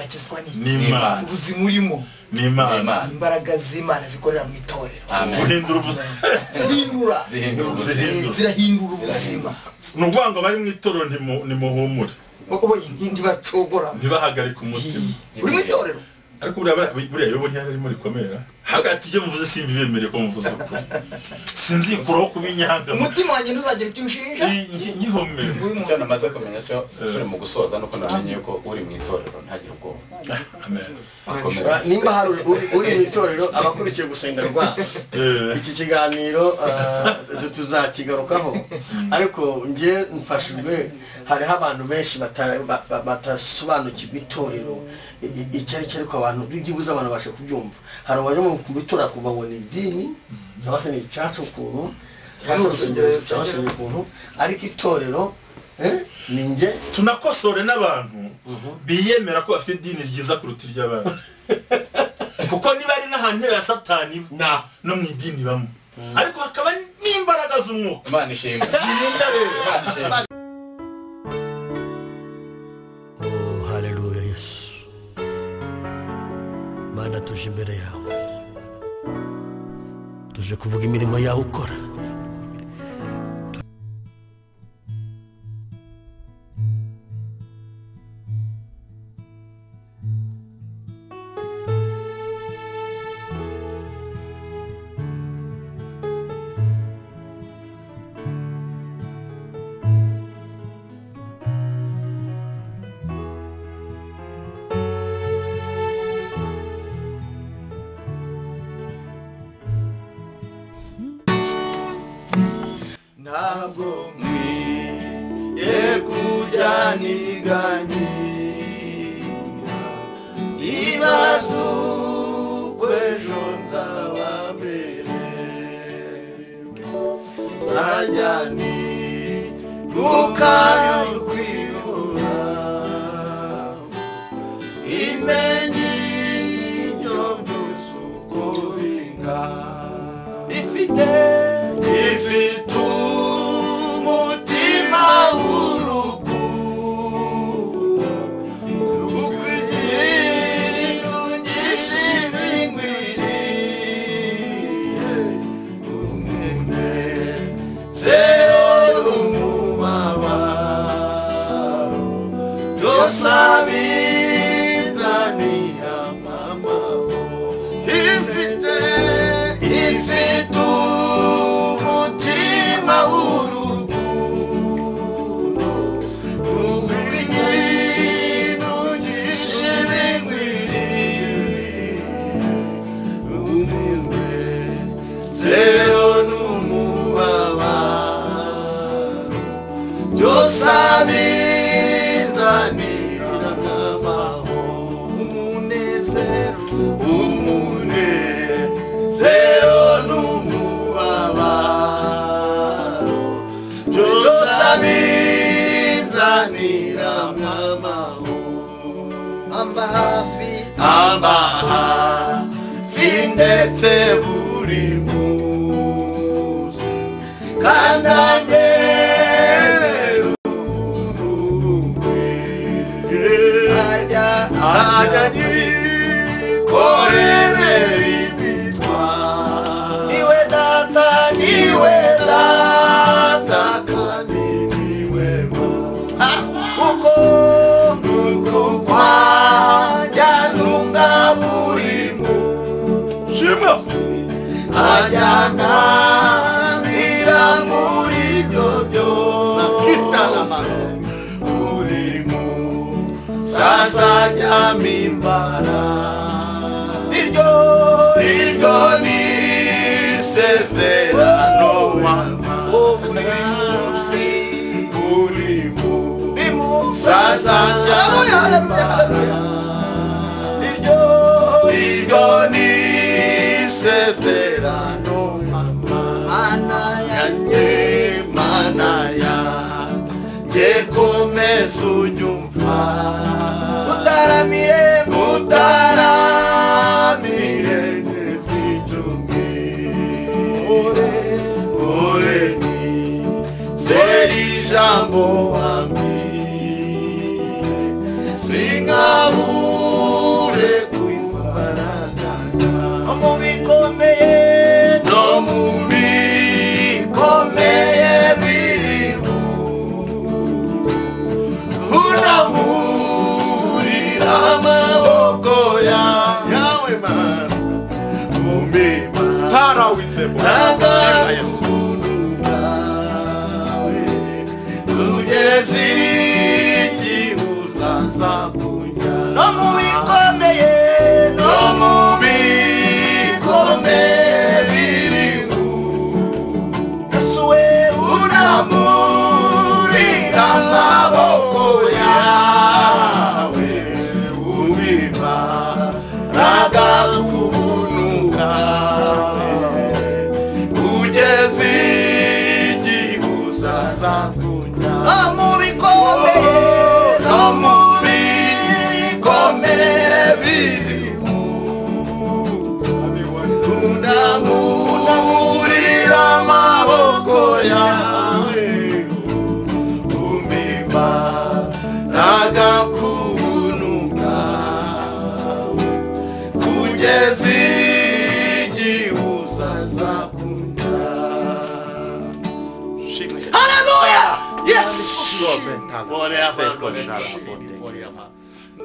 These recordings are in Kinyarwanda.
Bakizwa n'Imana. Ubuzima urimo n'Imana. Imbaraga z'Imana zikorera mu itorero. Guhindura ubuzima. Zirahindura ubuzima. Ni ukuvuga ngo bari mu itorero ntimuhumure. Ntibacogora. Ntibahagarike umutima. Uri mu itorero. Ariko buriya Yobu ntiyari rikomera. Hagati ibyo muvuze simbibemereye ko muvuze ukuri. Sinzikuraho kuba inyanga. Umutima wanjye ntuzagira icyo unshinja. Nkihomera. Icyo namaze kumenya cyo turi mu gusoza nuko namenye yuko uri mu itorero ntagire ubwoba. Amen. Nimba hari uri mu itorero abakurikiye gusenga rwa iki kiganiro tuzakigarukaho, ariko ngiye mfashijwe. Hariho abantu benshi batasobanukirwa itorero icyo ari cyo, ariko abantu byibuze abantu bashe kubyumva. Hari abaje mu bitora kumva ngo ni idini cyangwa se ni icacu ukuntu cyangwa se ukuntu, ariko itorero ni nge. Tunakosore n'abantu biyemera ko bafite idini ryiza kuruta iry'abandi, kuko niba ari n'ahantu ya Satani no mu idini bamwe, ariko hakaba n'imbaraga z'umwuka. Imana ishimwe. Zirinda rero. Haleluya Yesu. Mana, tuje imbere yawe, tuje kuvuga imirimo yawe ukora. Ntabwo nkwiye kujya niganyira ibibazo uko ejo nzaba merewe, nzajya nibuka y'ukwihora, imenye ibyo byose uko bingana, ifite umutima w'urukundo, ukwirungisha ibinkwiriye, umunezero n'umubabaro byose abizanira amahoro. Ifite umutima w'urukundo, ukwirungisha ibinkwiriye, umunezero n'umubabaro byose abizanira amahoro. Umunezero n'umubabaro byose abizanira amahoro. Amba hafi, amba hafi ndetse buri munsi, kandi angerera ajya nyikorere imitwaro. Niwe data, niwe data kandi niwe Mana, kuko nuko kwajya ntunga buri munsi, ajya ndamira muri ibyo byose, buri munsi azajya mpimbara. Iryo ni isezerano wampa, buri munsi, buri munsi azajya mpimbara. Iryo ni isezerano wampa, Mana yanjye, Mana yanjye, komeza unyumva, utaramire, utaramire neza icyo umbwira, ore ni se ijambo wambwiye, sinkabura Amaboko yawe Mana umima Tarawizemo Shimwa Yesu bwawe kugeza igihe uzaza kunjyana no mu bikomeye no mu bikomeye biriho Yesu we unamurira amaboko yawe umima ragakunuka kugeza igihe uzaza kunjyana no mu bikomeye no mu bikomeye biriho unamurira amaboko yawe umima ragakunuka kugeza igihe uzaza kunjyana. Haleluya Yes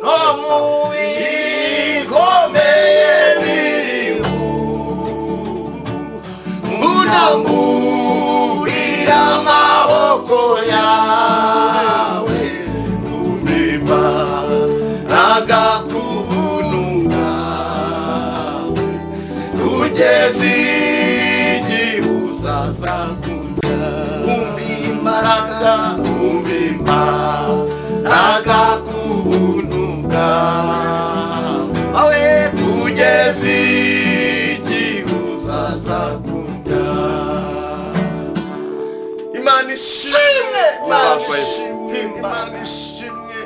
No mu bikomeye biriho unamurira amaboko yawe umima ragakunuka kugeza igihe uzaza kunjyana umima ragakunuka awe kugeza igihe uzaza kunjyana. Imana ishimwe, Imana ishimwe, Imana ishimwe.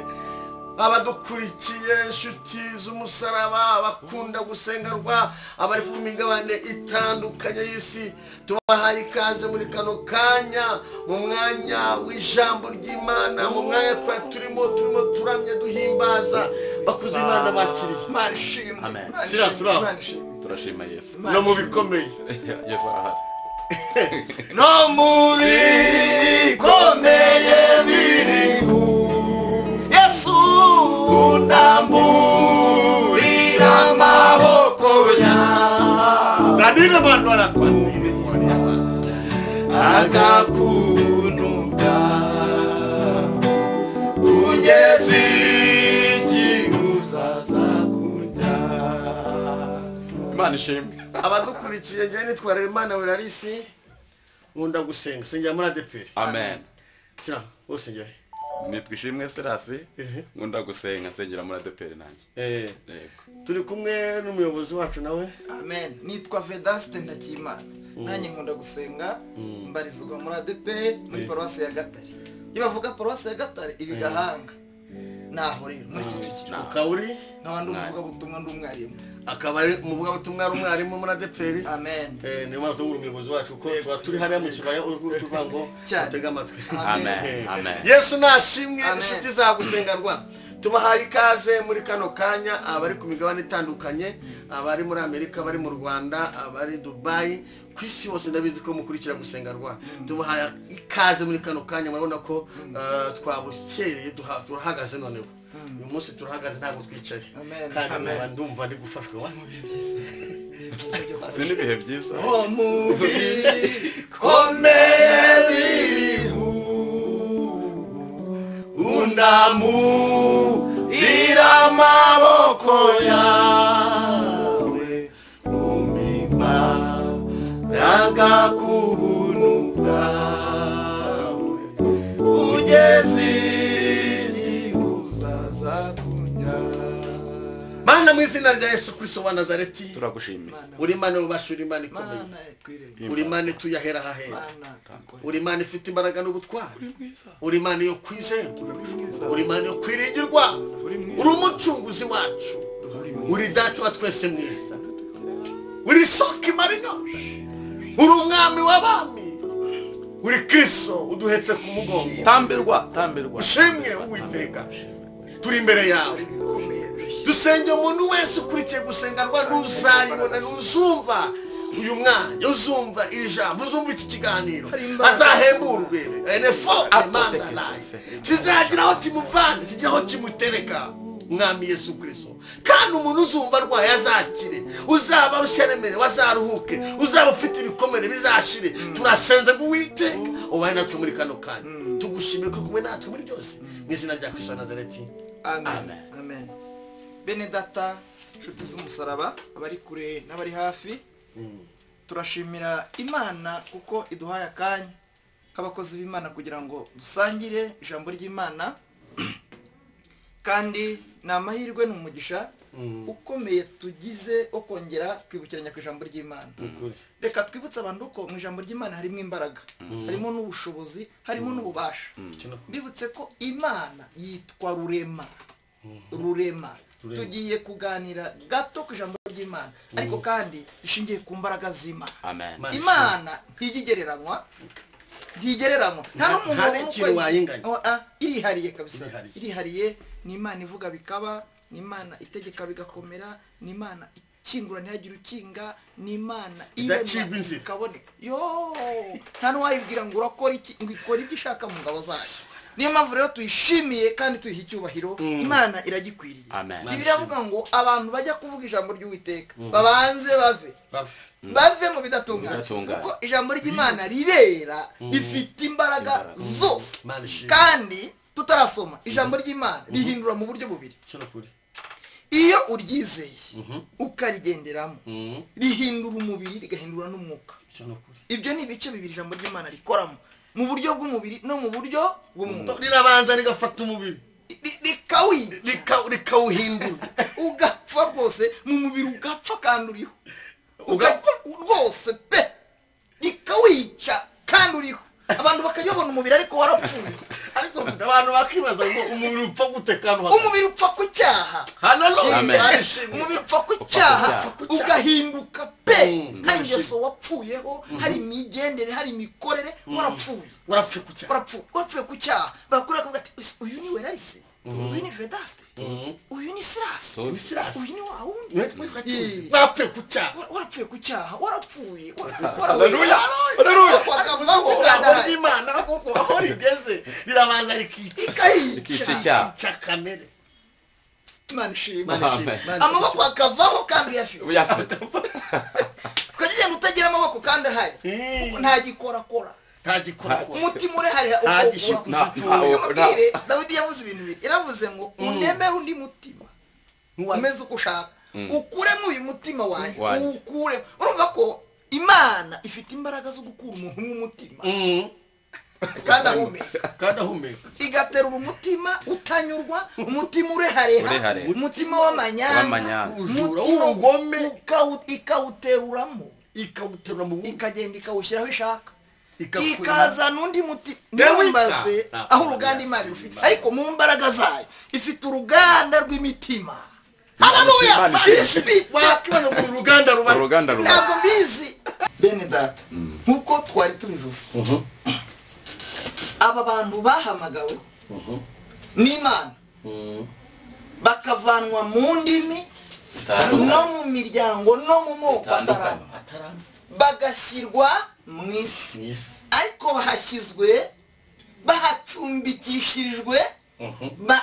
Abadukurikiye inshuti z'umusaraba, abakunda gusengerwa, abari ku migabane itandukanye y'isi, tubahaye ikaze muri kano kanya, mu mwanya w'ijambo ry'Imana, mu mwanya twari turimo turamye duhimbaza bakuze Imana bakiriye. Imana ishimwe Amen. Imana Silas, ishimwe, uraho? Imana ishimwe. Turashima Yesu. No mu bikomeye Yesu arahari. No mu bikomeye biriho Yesu unamurira amaboko yawe Nadine bantu barakwazire agakunuka kugeza igihe uzaza kunjyana. Imana ishimwe. Abadukurikiye njyewe nitwa Imana Welarisi, nkunda gusenga, sengera muri ADEPR. Amen. Sira, wose njyewe. Nitwa Ishimwe Serasi, nkunda gusenga nsengera muri ADEPR nanjye. Eh, Yego. turi kumwe n'umuyobozi wacu nawe. Amen. Nitwa Vedaste Ndakimana. Nanjye nkunda gusenga, mbarizwa muri ADEPR muri paruwasi ya Gatare. Iyo bavuga paruwasi ya Gatare ibi Gahanga. Naho rero muri Kicukiro. Ukaba uri Nkaba ndi umuvugabutumwa, ndi umwarimu. akaba ari umuvugabutumwa, ari umwarimu muri ADEPR. Amen. Niyo mpamvu turi umuyobozi wacu ko tuba turi hariya mu kibaya uri kuvuga ngo Cyane. utege amatwi. Amen. Amen. Yesu nashimwe. Amen. Inshuti za gusengerwa, tubahaye ikaze muri kano kanya, abari ku migabane itandukanye, abari muri Amerika, abari mu Rwanda, abari Dubai, ku isi hose ndabizi ko mukurikira gusengerwa. Tubahaye ikaze muri kano kanya, murabona ko twabukereye, turahagaze noneho. Uyu munsi turahagaze ntabwo twicaye. Amen. Kandi nkaba ndumva ndi gufashwa wa. Mu bihe byiza. Ibihe byiza byo Si n'ibihe byiza. No mu bikomeye biriho unamurira amaboko yawe umima ragakunuka kugeza igihe uzaza kunjyana. Mana mu izina rya Yesu Kristo wa Nazareti, Turagushimiye. uri Imana ubasha, uri Imana ikomeye, Mana twirenge. uri Imana ituye ahera hahera, Mana dukore. uri Imana ifite imbaraga n'ubutwari, uri Imana yo kwizerwa, uri Imana yo kwiringirwa, uri umucunguzi wacu, uri data wa twese mwiza, uri isoko imara inyota, uri umwami w'abami, uri Kristo uduhetse ku mugongo. Tambirwa, tambirwa. Ushimwe Uwiteka, turi imbere yawe. Ibikomeye bishya. Dusenge umuntu wese ukurikiye gusengerwa, ntuzayibona, ntuzumva uyu mwanya, uzumva iri jambo, uzumva iki kiganiro, azahemburwe enefo emanda life kizagira aho kimuvana, kigira aho kimutereka. Mwami Yesu Kristo. Kandi umuntu uzumva arwaye azakire, uzaba arushye wazaruhuke, uzaba ufite ibikomere bizashire. Turasenze ngo Uwiteka ubane natwe muri kano kanya. Tugushimiye ko kumwe natwe muri byose, mu izina rya Kristo wa Nazareti. Amen. Amen. Bene data, nshuti z'umusaraba, abari kure n'abari hafi, turashimira Imana kuko iduhaye akanya k'abakozi b'Imana kugira ngo dusangire ijambo ry'Imana. Kandi ni amahirwe n'umugisha ukomeye tugize wo kongera kwibukiranya ku ijambo ry'Imana. Reka twibutse abantu ko mu ijambo ry'Imana harimo imbaraga, harimo n'ubushobozi, harimo n'ububasha. Bibutse ko Imana yitwa Rurema. Rurema. Tugiye kuganira gato ku ijambo ry'Imana, ariko kandi rishingiye ku mbaraga z'Imana. Imana ntigereranywa, ntigereranywa. Nta n'umuntu wayinganya. Irihariye kabisa. Irihariye. Ni Imana ivuga bikaba, ni Imana itegeka bigakomera, ni Imana ikingura ntihagire ukinga, ni Imana idacibwa inzira ikaboneka. Yo, nta n'uwayibwira ngo urakora iki, ngo ikora ibyo ishaka mu ngabo zayo. Niyo mpamvu rero tuyishimiye kandi tuyiha icyubahiro. Imana iragikwiriye. Bibiliya ivuga ngo abantu bajya kuvuga ijambo ry'Uwiteka babanze bave mu bidatunganye, kuko ijambo ry'Imana rirera, rifite imbaraga zose. Kandi tutarasoma ijambo ry'Imana rihindura mu buryo bubiri. Iyo uryizeye ukarigenderamo, rihindura umubiri, rigahindura n'umwuka. Ibyo ni ibice bibiri ijambo ry'Imana rikoramo, mu buryo bw'umubiri no mu buryo bw'umwuka. Rirabanza rigafata umubiri, rikawuhindura, ugapfa rwose mu mubiri, ugapfa kandi uriho, ugapfa rwose pe, rikawica kandi uriho. Abantu bakayobona umubiri ariko warapfuye. Ariko abantu bakibaza ngo umubiri upfa gute kandi umubiri upfa ku cyaha. Haleluya. Umubiri upfa ku cyaha ugahinduka pe. Hari ingeso wapfuyeho, hari imigendere, hari imikorere, warapfuye. Warapfuye ku cyaha. Warapfuye ku cyaha. Bakura kuvuga ati uyu ni Werarise, uyu ni Vedaste, uyu ni Silas, uyu ni wa wundi. Warapfuye ku cyaha. Warapfuye ku cyaha, warapfuye. Haleluya. Haleluya. Ijambo ry'Imana aho rigeze rirabanza rikica icyaha kamere. Imana ishimwe. Amaboko akavaho kandi uyafite. Ukagenda utagira amaboko kandi ahari, kuko nta gikorakora. Umutima urehariha ukawukura. Dawidi yavuze ibintu bibiri. Yaravuze ngo unemere undi mutima umeze uko ushaka, ukuremo uyu mutima wanjye, uwukure. Urumva ko Imana ifite imbaraga zo gukura umuntu w'umutima kandi ahumeka, igaterura umutima utanyurwa, umutima urehareha, umutima w'amanyanga, w'ubugome, ikawuteruramo, ikagenda ikawushyiraho ishaka, ikazana undi mutima. Ntumbaze aho uruganda Imana rufite, ariko mu mbaraga zayo ifite uruganda rw'imitima. Haleluya. Wakibaza ngo uruganda ruba, ntabwo mbizi. Bene data, nkuko twari tubivuze, aba bantu bahamagawe n'Imana bakavanwa mu ndimi no mu miryango no mu moko atarama, bagashyirwa mu isi, ariko bahashyizwe, bahacumbikishirijwe,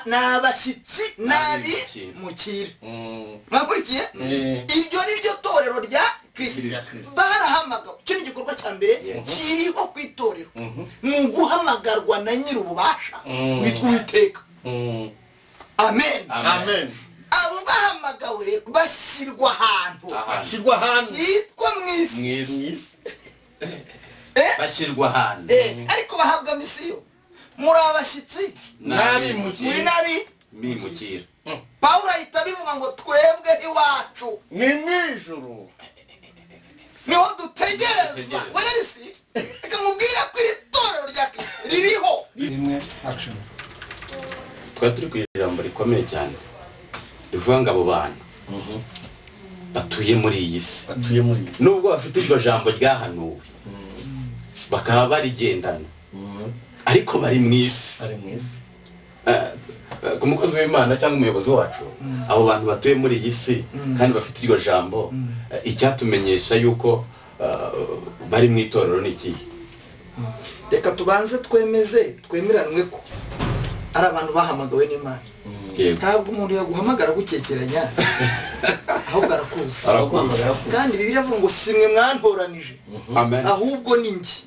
ni abashyitsi n'abi mukira. Mwakurikiye? Iryo ni ryo torero rya Kristo. Barahamagawe. Icyo ni igikorwa cya mbere kiriho ku itorero, ni uguhamagarwa na nyir'ububasha witwa Uwiteka. Amen. Amen. Abo bahamagawe rero bashyirwa ahantu, hitwa mu isi, bashyirwa ahantu, ariko bahabwa misiyo. Muri abashyitsi muri nabi mimukira. Pawulo ahita abivuga ngo twebwe iwacu ni mw'ijuru niho dutegereza. Werarisi, reka nkubwire ko iri torero rya Kristo ririho. Rimwe action. Twari turi ku ijambo rikomeye cyane rivuga ngo abo bantu batuye muri iyi si, nubwo bafite iryo jambo ryahanuwe bakaba barigendana, ariko bari mu isi. Ku mukozi w'Imana cyangwa umuyobozi wacu, abo bantu batuye muri iyi si kandi bafite iryo jambo, icyatumenyesha yuko bari mu itorero ni ikihe? Reka tubanze twemeze, twemeranwe ko ari abantu bahamagawe n'Imana. Ntabwo umuntu yaguhamagara gukekeranya, ahubwo arakuzi. Kandi Bibiliya ivuga ngo si mwe mwantoranije, ahubwo ni njye.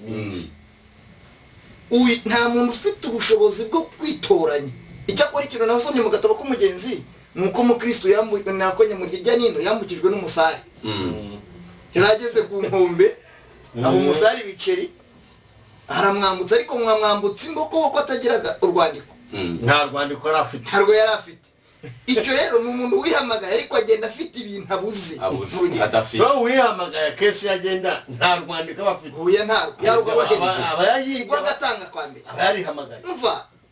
Nta muntu ufite ubushobozi bwo kwitoranya. Icyakora ikintu nasomye mu gatabo k'umugenzi ni uko Mukristo nakonye mu hirya nino yambukijwe n'umusare. Yarageze ku nkombe aho umusare ibiceri aramwambutsa, ariko mwamwambutsa imboko kuko atagiraga urwandiko. Nta rwandiko yari afite. Ntarwo yari afite. Icyo rero ni umuntu wihamagaye ariko agenda afite ibintu abuze. No wihamagaye kenshi yagenda nta rwandiko aba afite. Huye ntarwo. Aba yayiga agatanga kwa mbere. Aba yarihamagaye.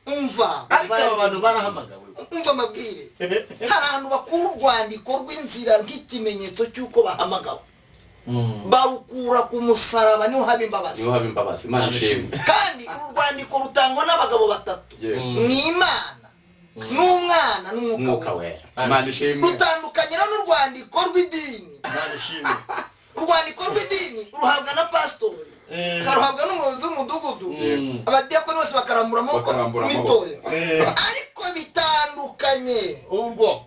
Umva ariko aba bantu barahamagawe. Umva amabwire. Hari ahantu bakura urwandiko rw'inzira nk'ikimenyetso cy'uko bahamagawe. Barukura ku musaraba niho haba imbabazi. Niho haba imbabazi. Imana ishimwe. Kandi uru rwandiko rutangwa n'abagabo batatu. Ni Imana, n'Umwana, n'Umwuka Wera. Imana ishimwe. Rutandukanye n'urwandiko rw'idini. Imana ishimwe. Urwandiko rw'idini ruhabwa na pastori, karuhabwa n'umuyobozi w'umudugudu, abadiyakoni bose bakarambura amaboko n'itorero. Ariko bitandukanye. Urwo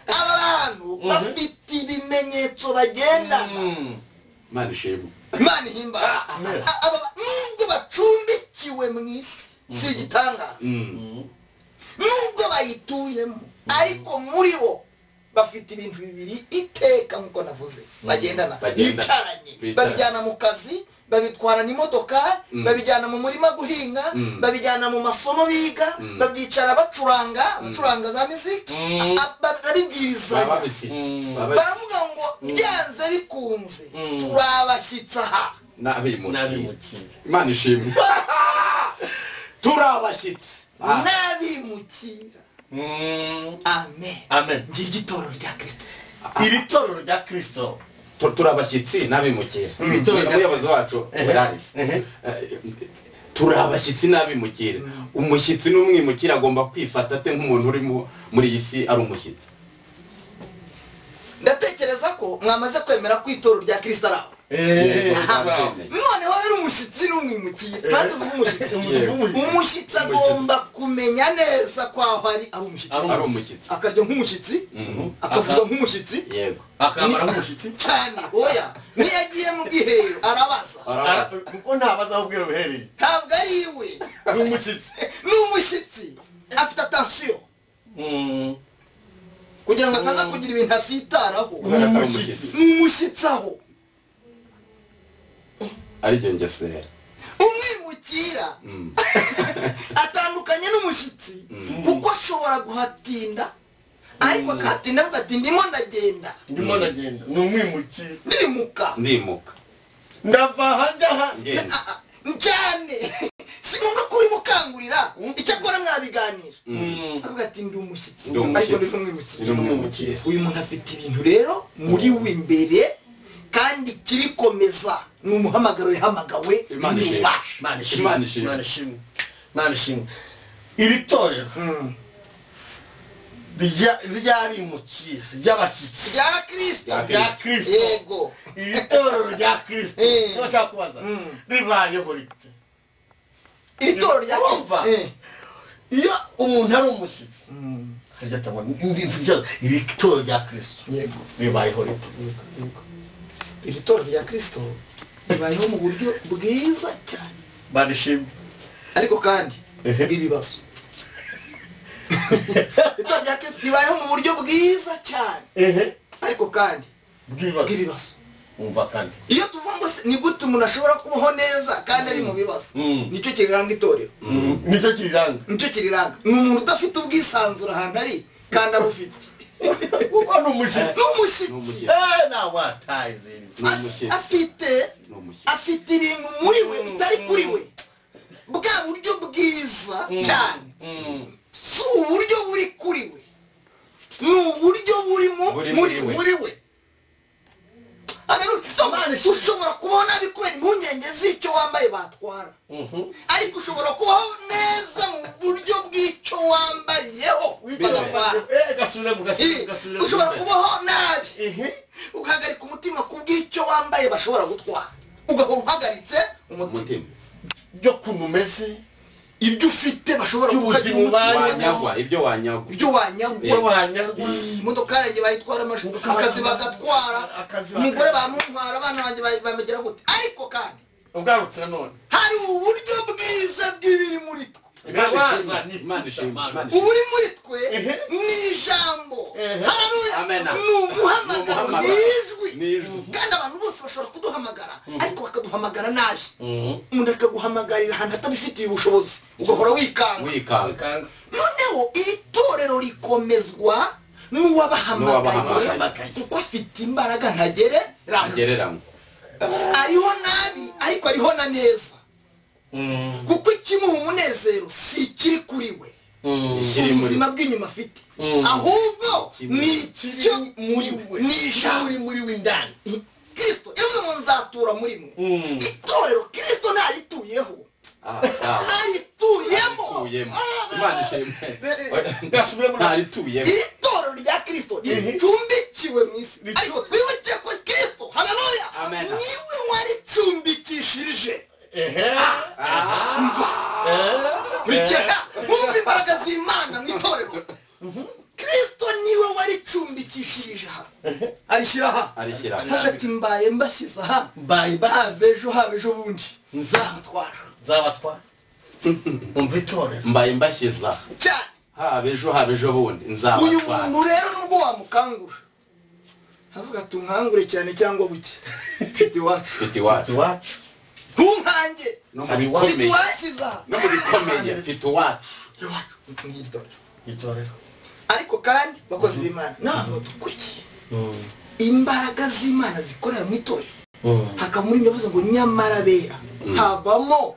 aba bantu bafite ibimenyetso bagendana. Imana ishimwe. Imana ihimbaza. Nubwo bacumbikiwe mu isi si igitangaza, nubwo bayituyemo, ariko muri bo bafite ibintu bibiri iteka nkuko navuze bagendana, bicaranye, babijyana mu kazi, babitwarana imodoka, babijyana mu murima guhinga, babijyana mu masomo biga, babyicara bacuranga, bacuranga za muziki, barabibwiriza. Baravuga ngo byanze bikunze turabashyitsa aha n'abimukira. Imana ishimwe. Turabashyitsi n'abimukira. Amen. Amen. Ngiye itorero rya Kristo. Iri torero rya Kristo turabashyitsi n'abimukira. Umuyobozi wacu Weraris. Turabashyitsi n'abimukira. Umushyitsi n'umwimukira agomba kwifata ate nk'umuntu uri muri iyi si ari umushyitsi? Ndatekereza ko mwamaze kwemera ko itorero rya Kristo ari aho. Noneho rero umushyitsi n'umwimukira, tuvuga umushyitsi. Umushyitsi agomba kumenya neza ko aho ari umushyitsi. Ari umushyitsi. Akarya nk'umushyitsi, akavuga nk'umushyitsi, yego, akambara nk'umushyitsi cyane. Oya, niyo agiye mu bwiherero arabaza. Kuko ntabaza aho ubwiherero buherereye. Ntabwo ari iwe. Ni umushyitsi. Ni umushyitsi. Afite attention. Kugira ngo ataza kugira ibintu asitaraho. Ni umushyitsi aho. Arigengesera. Umwimukira atandukanye n'umushyitsi kuko ashobora guhatinda, ariko akahatinda avuga ati ndimo ndagenda. Ndimo ndagenda. Ni umwimukira. Ndimuka. Ndimuka. Ndava aha njya aha. Cyane. Si ngombwa kubimukangurira, icyakora mwabiganira. Avuga ati ndi umushyitsi, ariko ndi umwimukira. Uyu muntu afite ibintu rero muri we imbere, kandi kirikomeza ni umuhamagaro yahamagawe. Imana ishimwe. Imana ishimwe. Imana ishimwe. Iri torero ry'abimukira, ry'abashyitsi rya Kristo, rya Kristo. Yego, iri torero rya Kristo nshaka kubaza ribayeho rite? Iri torero rya Kristo, iyo umuntu ari umushyitsi iri torero rya Kristo ribayeho rite? Iri torero rya Kristo ribayeho mu buryo bwiza cyane. Barishimye. Ariko kandi bw'ibibazo. Itorero rya Kristo ribayeho mu buryo bwiza cyane. Ariko kandi bw'ibibazo. Umva kandi. Iyo tuvuga ngo ni gute umuntu ashobora kubaho neza kandi ari mu bibazo, nicyo kiriranga itorero. Nicyo kiriranga. Nicyo kiriranga. Ni umuntu udafite ubwisanzure ahantu ari kandi abufite. Kuko ni umushyitsi. Ni umushyitsi. Afite ibintu muri we bitari kuri we. Bwa buryo bwiza cyane si uburyo buri kuri we, ni uburyo buri muri we. Ushobora kubaho nabi kubera impungenge z'icyo wambaye batwara, ariko ushobora kubaho neza mu buryo bw'icyo wambariyeho bagatwara. Ushobora kubaho nabi ugahagarika umutima ku bw'icyo wambaye bashobora gutwara, ugahora uhagaritse umutima. Byo kuntu umeze, Ibyo ufite bashobora wanyagwa, ibyo wanyagwa, ibyo wanyagwa. Imodoka yanjye bayitwara, akazi bagatwara, umugore bamuntwara, abana banjye babagira gute. Ariko kandi ugarutse nanone hari uburyo bwiza bw'ibiri muri twe. Uburi muri twe ni ijambo. Haleluya. Ni umuhamagaro, ni ijwi. Kandi abantu bose bashobora kuduhamagara, ariko bakaduhamagara nabi. Umuntu akaguhamagarira ahantu atabifitiye ubushobozi, ugahora wikanga. Noneho iri torero rikomezwa n'uwabahamagaye, kuko afite imbaraga ntagereranywa. Ariho nabi ariko ariho na neza, kuko ikimuha umunezero si ikiri kuri we, si ubuzima bw'inyuma afite, ahubwo ni icyo muri we, ni ijambo muri we indani. Kristo yavuze ngo nzatura muri mwe. Itorero Kristo ntarituyeho, arituyemo. Iri torero rya Kristo ricumbikiwe mu isi, ariko twibuke ko Kristo, haleluya, niwe waricumbikishije. Mva wumva imbaraga z'Imana mu itorero. Kristo niwe waricumbikishirije aha, arishyira aha, hagati mbaye mbashyize aha, mbaye baze ejo haba ejo bundi nzabatwara. Umva itorero mbaye mbashyize aha cyane, haba ejo haba ejo bundi nzabatwara. Uyu muntu rero nubwo wamukangura avuga ati unkangure cyane cyangwa buke, mfite iwacu, mfite iwacu, ntunkange, no mu bikomeye, no mu bikomeye mfite iwacu. Itorero. Ariko kandi bakozi b'Imana ntabwo dukurikiye imbaraga z'Imana zikorera mu itorero. Hakaba muri yavuze ngo nyamara bera, habamo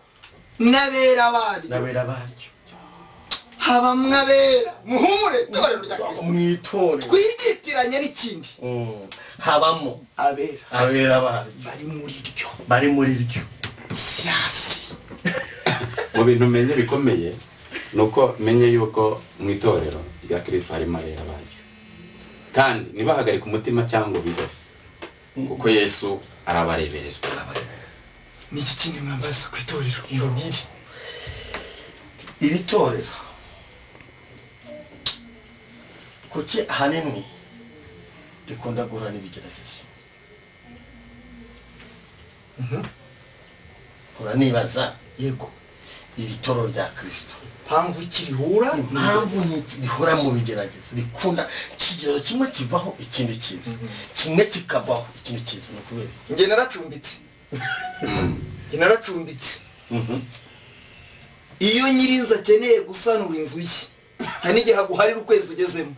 n'abera baryo, n'abera baryo, habamwe abera. Muhumure itorero rya Kristo mu itorero twiryitiranye n'ikindi, habamo abera, abera baryo bari muri ryo, bari muri ryo. Sirasi mu bintu menye bikomeye nuko menye yuko mu itorero rya Kristo harimo abera baryo, kandi ntibahagarike umutima cyangwa bibe, kuko Yesu arabareberera. Ni iki kindi mwambaza ku itorero? Iyo niri iri torero kuki ahanini rikunda guhura n'ibigeragezo? Uranibaza yego iri torero rya Kristo impamvu kirihura, impamvu rihura mu bigeragezo, rikunda ikigero kimwe kivaho ikindi kiza, kimwe kikavaho ikindi kiza. Ni ukubera njye naracumbitse, njye naracumbitse. Iyo nyirinzu akeneye gusanura inzu ye, hari n'igihe aguharira ukwezi ugezemo,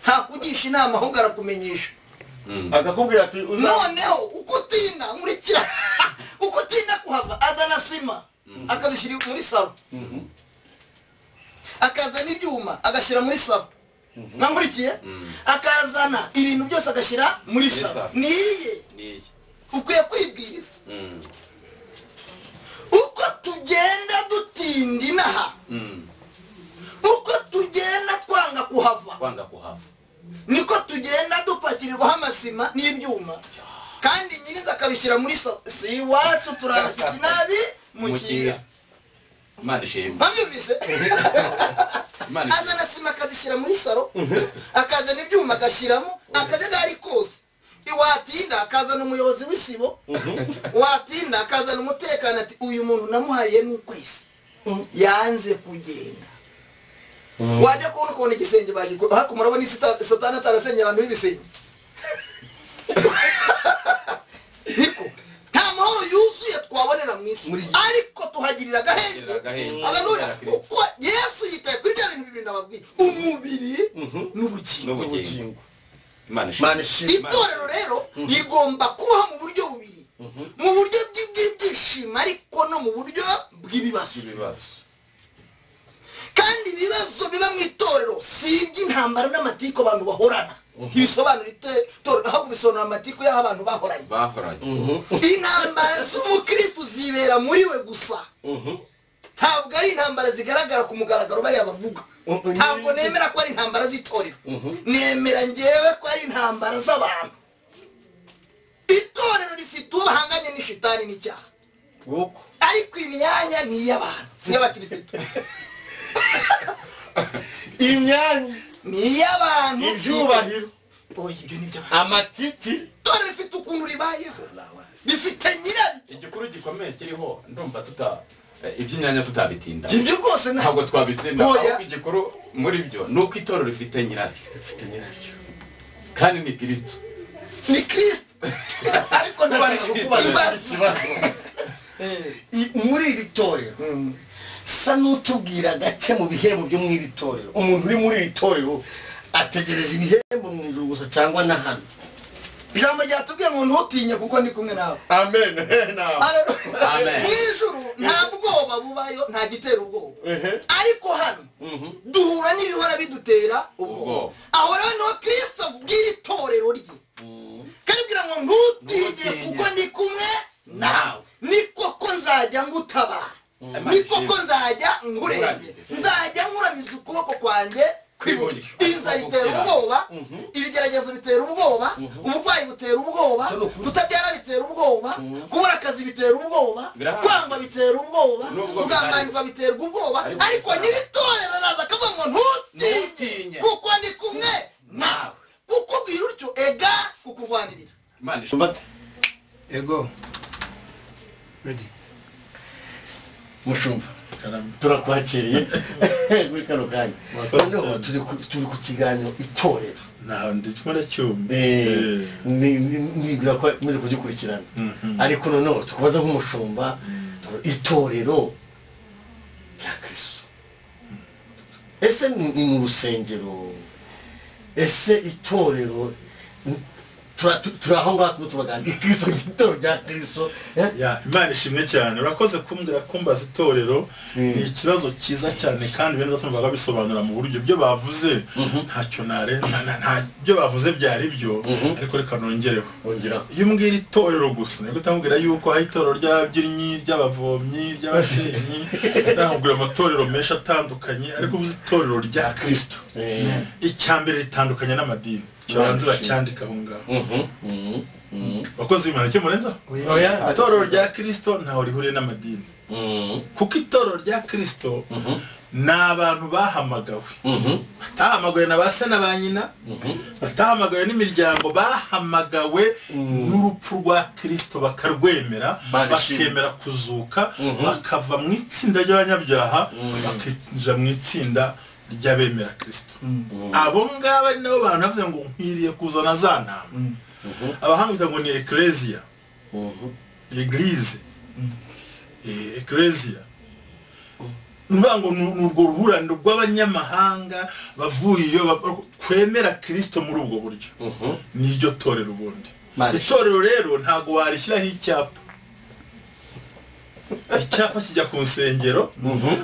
ntakugisha inama ahubwo arakumenyesha, akakubwira ati noneho uko utinda nkurikira, uko utinda kuhava, azana sima akazishyira muri salo, akazana ibyuma agashyira muri salo, mwangurikiye, akazana ibintu byose agashyira muri salo. Niye ukwiye kwibwiriza. Uko tugenda dutinda inaha, uko tugenda twanga kuhava, niko tugenda dupakirirwaho amasima n'ibyuma, kandi nyiriza akabishyira muri salo. Si iwacu turabafite nabi mukira. Imana ishimwe. Mwabyumvise? Azana sima akazishyira muri salo, akazana ibyuma agashyiramo, akajagari kose. Iwatinda akazana umuyobozi w'isibo, watinda akazana umutekano ati uyu muntu namuhariye n'ukwezi yanze kugenda. Wajya kubona ukabona igisenge bagikora, ariko murabona Satani atarasenye abantu b'ibisenge. Niko nta mahoro yuzuye twabonera mu isi, ariko tuhagirira agahenge. Haleluya. Kuko Yesu yitaye kuri bya bintu bibiri nababwiye, umubiri n'ubugingo. Itorero rero rigomba kubaho mu buryo bubiri, mu buryo bw'ibyishimo ariko no mu buryo bw'ibibazo. Kandi ibibazo biba mu itorero si iby'intambara n'amatiku abantu bahorana, ntibisobanura itorero, ahubwo bisobanura amatiku y'aho abantu bahoranye. Intambara z'umukristo zibera muri we gusa, ntabwo ari intambara zigaragara ku mugaragaro bariya bavuga. Ntabwo nemera ko ari intambara z'itorero, nemera ngewe ko ari intambara z'abantu. Itorero rifite uwo bahanganye n'ishitani n'icyaha. Ariko imyanya ni iy'abantu, si iy'abakirisitu. Imyanya ni iy'abantu, ibyubahiro, oya, ibyo ni iby'abantu, amatiti. Itorero rifite ukuntu ribayeho, rifite nyiraryo. Igikuru gikomeye kiriho, ndumva tuta iby'imyanya tutabitinda. Ibyo rwose ntabwo twabitinda. Oya. Ahubwo igikuru muri byo ni uko itorero rifite nyiraryo, rifite nyiraryo, kandi ni Kristo. Ni Kristo. Ariko ndashaka kukubaza Ibaze. ikibazo. Muri iri torero, sa n'utubwira gake mu bihembo byo mu iri torero. Umuntu uri muri iri torero ategereje ibihembo mu ijuru gusa cyangwa na hano? Ijambo ryatubwiye ngo ntutinye kuko ndi kumwe nawe. Amen. Haleluya. Amen. Mu ijuru nta bwoba bubayo, nta gitera ubwoba, ariko hano duhura n'ibihora bidutera ubwoba. Ubwoba. Aho rero niho Kristo abwira itorero rye, karibwira ngo ntutinye Ntutinye. kuko ndi kumwe nawe, ni koko nzajya ngutabara, ni koko nzajya nkurengera, nzajya nkuramiza ukuboko kwanjye kw'iburyo. Inzara itera ubwoba, ibigeragezo bitera ubwoba, uburwayi butera ubwoba, kutabyara bitera ubwoba, kubura akazi bitera ubwoba, Birahari. kwangwa bitera ubwoba, Nubwo kugambanirwa biterwa ubwoba. Ariko Ariko bisa- nyiri itorero araza akavuga ngo ntutinye Ntutinye. kuko ndi kumwe nawe. Kukubwira utyo ega kukurwanirira. Imana ishimwe. Ego, ready. Mushumba, turakwakiriye muri kano kanya. Noneho turi ku kiganiro itorero. Ntaho ndimo ndacyumva. Nibwira ko muze kugikurikirana, ariko noneho tukubaza nk'umushumba, itorero rya Kristo, ese ni mu rusengero? Ese itorero turi aho ngaho turimo turaganira Kristo, itorero rya Kristo, eh? Ya, Imana ishimwe cyane, urakoze kumbwira kumbaza itorero. Ni ikibazo cyiza cyane, kandi bene data numvaga bisobanura mu buryo ibyo bavuze ntacyo nare nta byo bavuze byari byo, ariko reka nongereho. Ongera. Iyo umbwira itorero gusa, nibwo utambwira yuko hari itorero ry'ababyinnyi, ry'abavomyi, ry'abashenyi, nakubwira amatorero menshi atandukanye. Ariko uvuze itorero rya Kristo, icya mbere ritandukanye n'amadini. Kibanza bacyandika aho ngaho. Bakozi b'Imana, icyo murenza, Oya. itorero rya Kristo ntaho rihuriye n'amadini, kuko itorero rya Kristo ni abantu bahamagawe, batahamagawe na ba se na ba nyina, batahamagawe n'imiryango, bahamagawe n'urupfu rwa Kristo bakarwemera, Barishimye. bakemera kuzuka, bakava mu itsinda ry'abanyabyaha bakinjira mu itsinda ry'abemera Kristo. Abo ngabo ari nabo bantu bavuze ngo nkwiriye kuzana za ntama. Abahanga bita ngo ni ecclesia, église, ecclesia. Ni ukuvuga ngo ni urwo ruhurirane rw'abanyamahanga bavuye iyo kwemera Kristo muri ubwo buryo, niryo torero ubundi. Imana Itorero rero ntabwo warishyiraho icyapa. Icyapa kijya ku nsengero,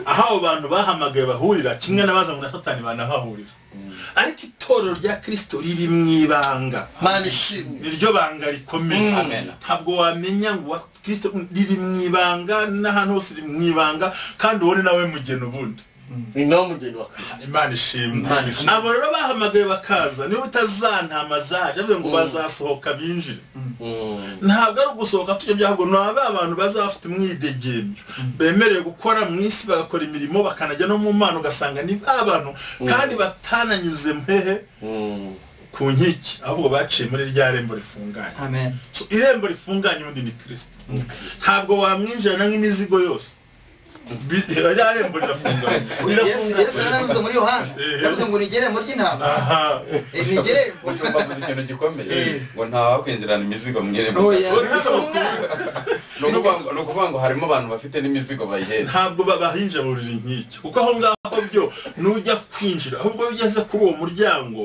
aho abo bantu bahamagaye bahurira, kimwe n'abaza na Satani banahahurira. Ariko itorero rya Kristo riri mu ibanga. Mana ishimwe. Niryo banga rikomeye. Amen. Ntabwo wamenya ngo wa Kristo riri mu ibanga, n'ahantu hose riri mu ibanga, kandi ubone nawe mugeni ubundi. Ni nawe mugeni wa Kristo. Imana ishimwe. Imana ishimwe. Abo rero bahamagaye bakaza, niba utazantama zaje, avuze ngo bazasohoka binjire. Ntabwo ari ugusohoka tujya byago, ni aba bantu bazafite umwidegembyo, bemerewe gukora mu isi, bagakora imirimo, bakanajya no mu mana, ugasanga ni ba bantu kandi batananyuze mpehe ku nkiki, ahubwo baciye muri rya rembo rifunganye. Amen. So, irembo rifunganye ubundi ni Kristo. Ntabwo wamwinjirana nk'imizigo yose. Rya rembo rirafunganye. Yesu yarabivuze muri Yohana, yavuze ngo ni irembo ry'intama. Aha. Ni irembo. Mushumba avuze ikintu gikomeye, ngo ntawakwinjirana imizigo mu irembo. Oya, Oya. Ni ukuvuga ngo harimo abantu bafite n'imizigo bayihetse. Ntabwo babahinjira burira inkike, kuko aho ngaho byo nujya kwinjira, ahubwo iyo ugeze kuri uwo muryango,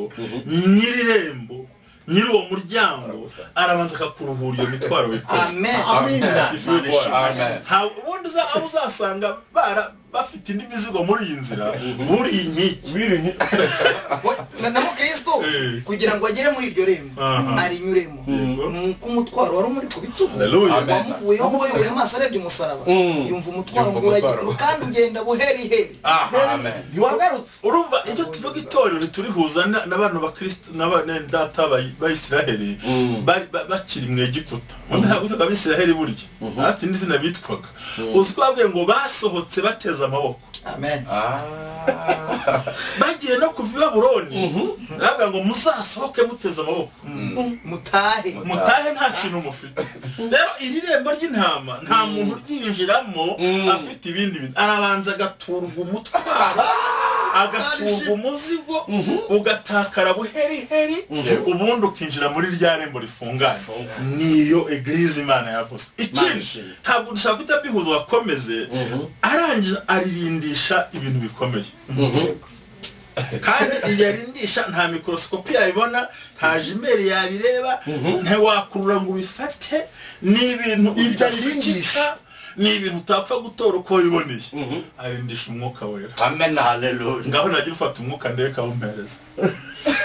nyir'irembo, nyiri uwo muryango arabanza akakuruhura iyo mitwaro wikoreye. Amen. Amina. Sifiwe Bwana. Amen. Nta ubundi aho uzasanga bafite indi mizigo muri iyi nzira buriye inkike na mukristo kugira ngo agere muri iryo rembo arinyuremo nuko umutwaro wari umuri ku bitugu wamuvuyeho ngo yuhe amaso arebye umusaraba yumva umutwaro ngo uragira kandi ugenda buheriheri ntiwagarutse. Urumva icyo tuvuga itorero turihuza n'abantu ba Kristo n'abana data ba Isiraheli bakiri mu Egiputa. Undi ntabwo witwaga Abisiraheli burya afite indi zina bitwaga. Uzi ko babwiye ngo basohotse bateze amaboko. Amen. Bagiye no kuva i Babuloni babwira ngo muzasohoke muteze amaboko, mutahe mutahe nta kintu mufite. Rero iri rembo ry'intama nta muntu uryinjiramo afite ibindi bintu, arabanza agaturwa umutwaro, agaturwa umuzigo, ugatakara buheriheri, ubundi ukinjira muri rya rembo rifunganye. Niyo eglise Imana yavuze. Ikindi ntabwo dushaka guhita bihuza bakomeze, arangije aririndisha ibintu bikomeye. Kandi iyo arindisha nta mikorosikopi yabibona, nta jimeri yabireba, ntiwakurura ngo ubifate, ni ibintu bidasukika, ni ibintu utapfa gutora uko wiboneye. Arindisha umwuka wera. Amen, haleluya. Ngaho nagira ufata umwuka ndebe kawumpereza.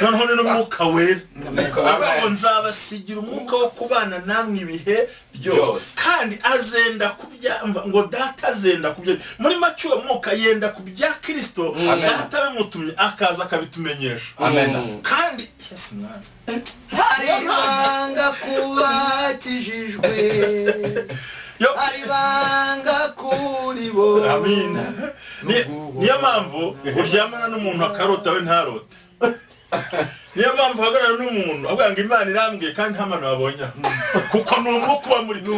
Noneho ni n'umwuka wera. Ngo nzabasigira umwuka wo kubana namwe ibihe byose. Kandi azenda kubya ngo data azenda kubya. Muri make uwo mwuka yenda kubya Kristo, data bimutumye akaza akabitumenyesha. Amen. Kandi Yesu mwana hari ibanga kubakijijwe, hari ibanga kuri bo. Amen. Niyo mpamvu uryamana n'umuntu akarota we ntarote. Niyo mpamvu uhagarara n'umuntu avuga ngo Imana irambwiye kandi nta muntu wabonye, kuko ni umwuka uba muri twe,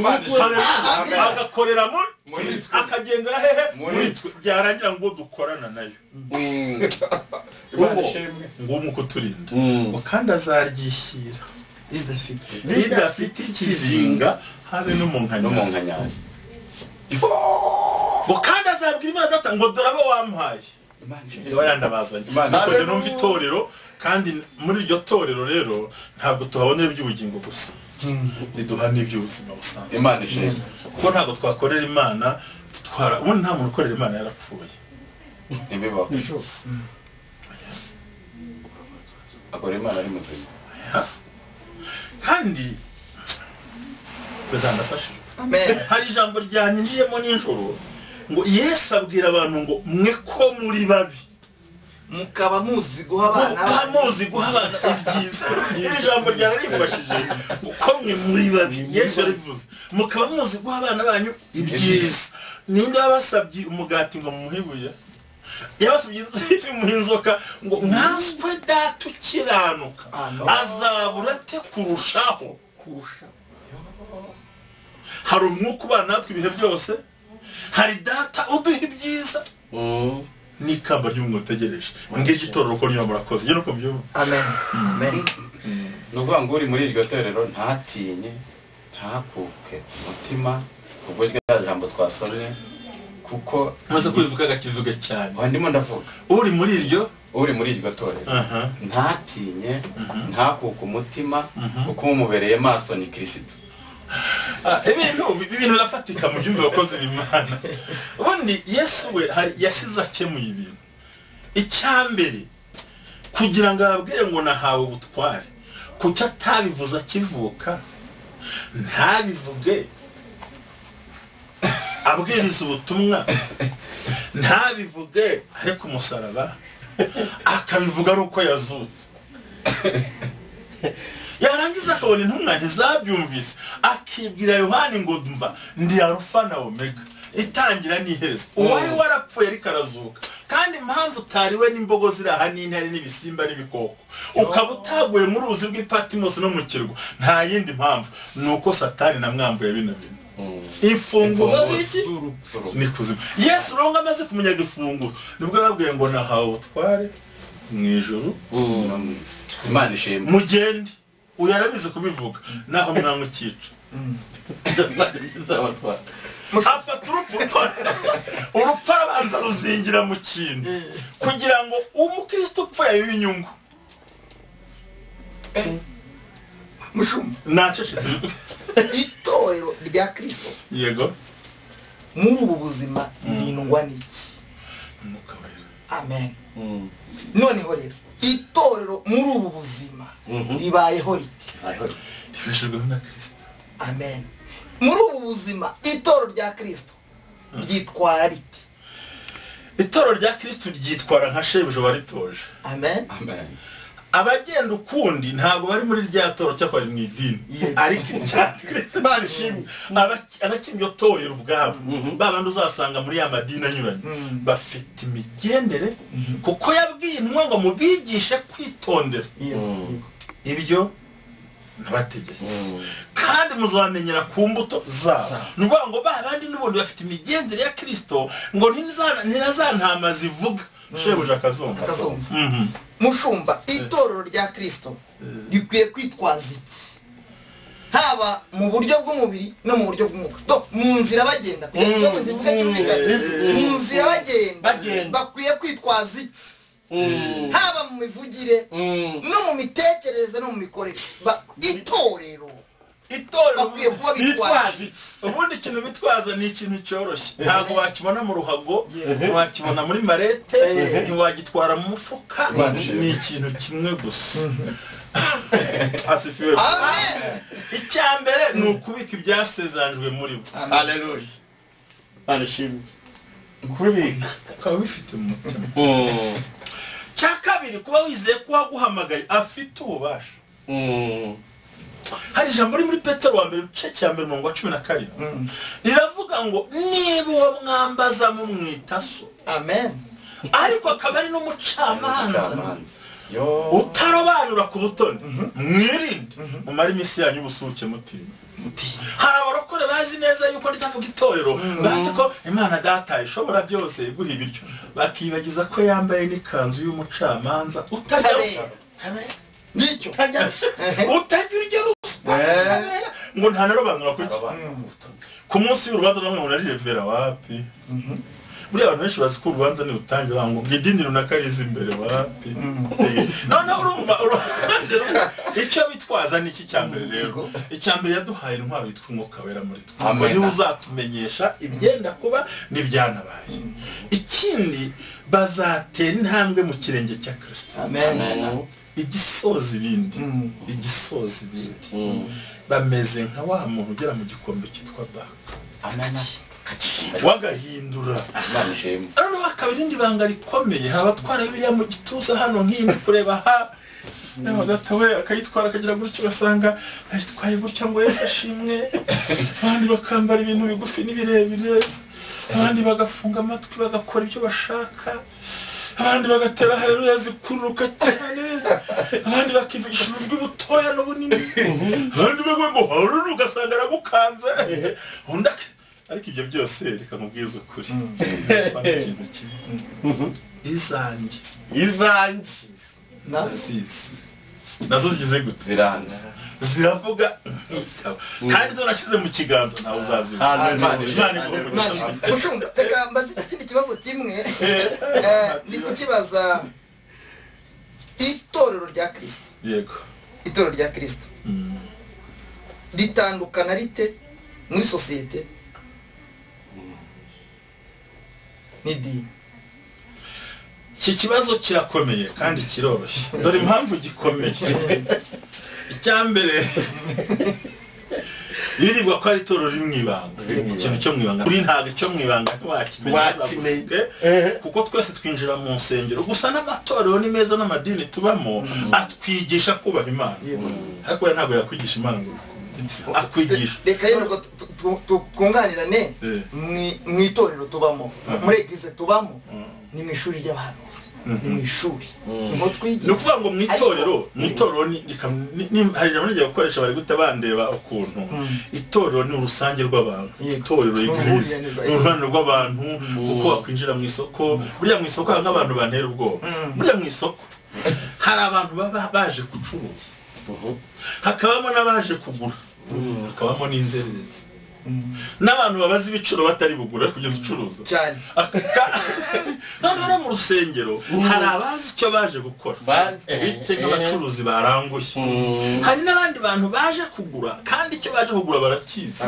agakorera muri twe, akagendera hehe muri twe, byarangira ngo dukorana nayo ngo umwuka uturinda, ngo kandi azaryishyira ridafite ikizinga habe no mu nkanyari, ngo kandi azabwira Imana data ngo dore abo wampaye barandabazanye. Nuko numva itorero, kandi muri iryo torero rero ntabwo tuhabonera iby'ubugingo gusa, riduha n'iby'ubuzima busanzwe. Imana ishimwe. Kuko ntabwo twakorera Imana tutwara, ubundi nta muntu ukorera Imana yarapfuye, ntibibaho. Akorera Imana ari muzima. Kandi ndafashijwe. Hari ijambo ryanyinjiyemo nijoro ngo Yesu abwira abantu ngo mwe ko muri babi mukaba muzi guha abana, muzi guha abana ibyiza. Iri jambo ryararifashije ngo ko mwe muri babi, Yesu yarivuze, mukaba muzi guha abana banyu ibyiza. Ninde wabasabye umugati ngo mumuhe ibuye? Yabasabye ifi muhe inzoka? Ngo nkanswe data ukiranuka azabura ate kurushaho? Hari umwuka ubana natwe ibihe byose, hari data uduha ibyiza n'ikamba ry'umwuka utegereje. Ngiryo itorero ko niyo murakoze. Njye nuko mbyumva. Amen. Amen. Ni ukuvuga ngo uri muri iryo torero ntatinye, ntakuke umutima ubwo rya jambo twasomye, kuko maze kubivuga agakivuga cyane. Ndimo ndavuga uri muri iryo, uri muri iryo torero ntatinye, ntakuke umutima, kuko umubereye maso ni Kristo. Ibintu birafatika mu byumva abakozi b'Imana. Ubundi Yesu we hari yasize akemuye ibintu. Icyambere kugira ngo ababwire ngo nahawe ubutware, kuki atabivuze akivuka, ntabivuge abwiriza ubutumwa, ntabivuge ariko umusaraba, akabivuga ari uko yazutse. Yarangiza akabona intumwa ntizabyumvise, akibwira Yohani ngo mva ndi Alufa na Omega, itangira n'iherezo. Uwari warapfuye ariko arazuka. Kandi impamvu utariwe n'imbogo ziri aha n'intare n'ibisimba n'ibikoko, ukaba utaguye mu ruzi rw'i Patimosi no mu kirwa, nta yindi mpamvu ni uko Satani namwambuye bino bintu. Imfunguzo z'iki ni kuzimu. Yesu rero amaze kumunyaga ifunguzo, nibwo yababwiye ngo nahawe ubutware mu ijuru no mu isi. Imana ishimwe. Mugende. Uyu arabizi kubivuga, naho mwamukica. Afata urupfu, urupfu arabanza ruzingira mu kintu kugira ngo umukristo upfa yabibe inyungu. Mushumba nacecetse. Itorero rya Kristo yego muri ubu buzima ririndwa n'iki? Amen. Noneho rero itorero muri ubu buzima ribayeho rite? Ribeshejweho na Kristo. Amen. Muri ubu buzima itorero rya Kristo ryitwara rite? Itorero rya Kristo ryitwara nka shebuja waritoje. Amen. Amen. Abagenda ukundi ntabwo bari muri rya toro cyakora mu idini, ariko icya Kristo abakimyo torero ubwabo babandi uzasanga muri ya madini anyuranye bafite imigendere, kuko yabwiye intumwa ngo mubigishe kwitondera ibyo nabategetse, kandi muzamenyera ku mbuto zabo. Ni ukuvuga ngo babandi n'ubundi bafite imigendere ya Kristo, ngo ntazantama zivuga shebuja akazumva. Mushumba, itorero rya Kristo rikwiye kwitwaza iki? Haba mu buryo bw'umubiri no mu buryo bw'umwuka. Mu nzira bagenda, ikibazo kivuga cy'umwihariko, mu nzira bagenda bakwiye kwitwaza iki? Haba mu mivugire no mu mitekerereze no mu mikorere. Itorero bakwiye kuba bitwaza iki? Ubundi ikintu bitwaza ni ikintu cyoroshye, ntabwo wakibona mu ruhago, ntiwakibona muri marete, ntiwagitwara mu mufuka, ni ikintu kimwe gusa. Asifiwe. Amen. Icya mbere ni ukubika ibyasezanjwe muri bo. Haleluya. Arishimye kubika ukaba bifite mu mutima. Cya kabiri, kuba wizeye ko uwaguhamagaye afite ububasha. Hari ijambo riri muri Petero wa mbere igice cya mbere umurongo wa 17 riravuga ngo niba uwo mwambaza mumwita so. Amen. Ariko akaba ari n'umucamanza utarobanura ku butoni, mwirinde mumare iminsi yanyu ubusuke mutinya. Hari abarokore bazi neza yuko ritavuga itorero, bazi ko Imana data ishobora byose iguha ibiryo, bakibagiza ko yambaye n'ikanzu y'umucamanza utajya utagira ruswa, ngo ntanarobanura kuki ku munsi w'urubanza namwe ngo narirevera wapi. Buriya abantu benshi bazi ko urubanza ni rutangira ngo idini runaka riza imbere wapi. Noneho urumva icyo bitwaza ni iki cya mbere rero? Icya mbere yaduhaye intwaro yitwa Umwuka Wera muri twe, kuko niwe uzatumenyesha ibyenda kuba n'ibyanabaye. Ikindi, bazatera intambwe mu kirenge cya Kristo. Amen. Igisoza ibindi, igisoza ibindi, bameze nka wa muntu ugera mu gikombe cyitwa baka wagahindura. Noneho hakaba irindi banga rikomeye, hari abatwara Bibiliya mu gituza hano nk'indi kureba ha data we akayitwara akagira gutyo, ugasanga ayitwaye gutya ngo Yesu ashimwe. Abandi bakambara ibintu bigufi n'ibirebire, abandi bagafunga amatwi bagakora ibyo bashaka, abandi bagatera haleluya zikururuka cyane, abandi bakivugisha ubujwi butoya n'ubunini, abandi bavuga ngo haleluya ugasanga aragukanze. Undi ariko ibyo byose reka nkubwize ukuri, ikintu kimwe, izanjye nazo zigize gute? Ziranze, ziravuga kandi zo nashyize mu kiganza ntawe uzazibona. Mushumba, reka mbaze ikindi kibazo kimwe, ndi kukibaza itorero rya Kristo. Yego. Itorero rya Kristo ritandukana rite muri sosiyete n'idini? Iki kibazo kirakomeye kandi kiroroshye. Dore impamvu gikomeye. Icya mbere, biribwa ko ari itorero riri mu ibanga, ikintu cyo mu ibanga. Kuri ntabwo icyo mu ibanga ntiwakimenya, kuko twese twinjira mu nsengero gusa n'amatorero ni meza n'amadini tubamo atwigisha kubaha Imana, ariko we ntabwo yakwigisha Imana ngo akwigisha. Reka yenda twunganirane mu itorero tubamo, muri eglise tubamo, ni mu ishuri ry'abahanuzi, ni mu ishuri niho twigira. Ni ukuvuga ngo mu itorero, mu itorero ni hari ijambo rigiye gukoresha bari guta bandeba ukuntu itorero ni urusange rw'abantu. Itorero eglise ni uruhande rw'abantu, kuko wakwinjira mu isoko, buriya mu isoko hari abantu bantera ubwoba. Buriya mu isoko hari abantu baba baje gucuruza, hakabamo n'abaje kugura, hakabamo n'inzererezi, n'abantu babaza ibiciro batari bugura kugeza ucuruza cyane. Noneho mu rusengero hari abazi icyo baje gukora, bite nk'abacuruzi baranguye. Hari n'abandi bantu baje kugura kandi icyo baje kugura barakizi,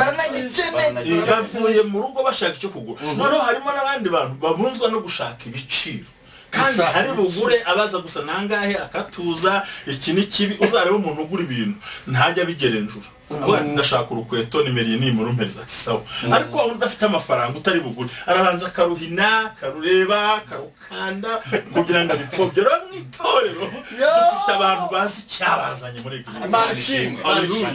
bavuye mu rugo bashaka icyo kugura. Noneho harimo n'abandi bantu babunzwa no gushaka ibiciro. Kandi hari bugure abaza gusa nangahe akatuza iki ni kibi. Uzareba umuntu ugura ibintu ntajya abigerenjura, avuga ati ndashaka urukweto nimero iyi nimurumpereza, ati sawa. Ariko wa wundi udafite amafaranga utari bugure arabanza akaruhina, akarureba, akarukanda kugira ngo abipfobye. Rero mu itorero dufite abantu bazi icyabazanye muri eglise. Imana ishimwe. Haleluya.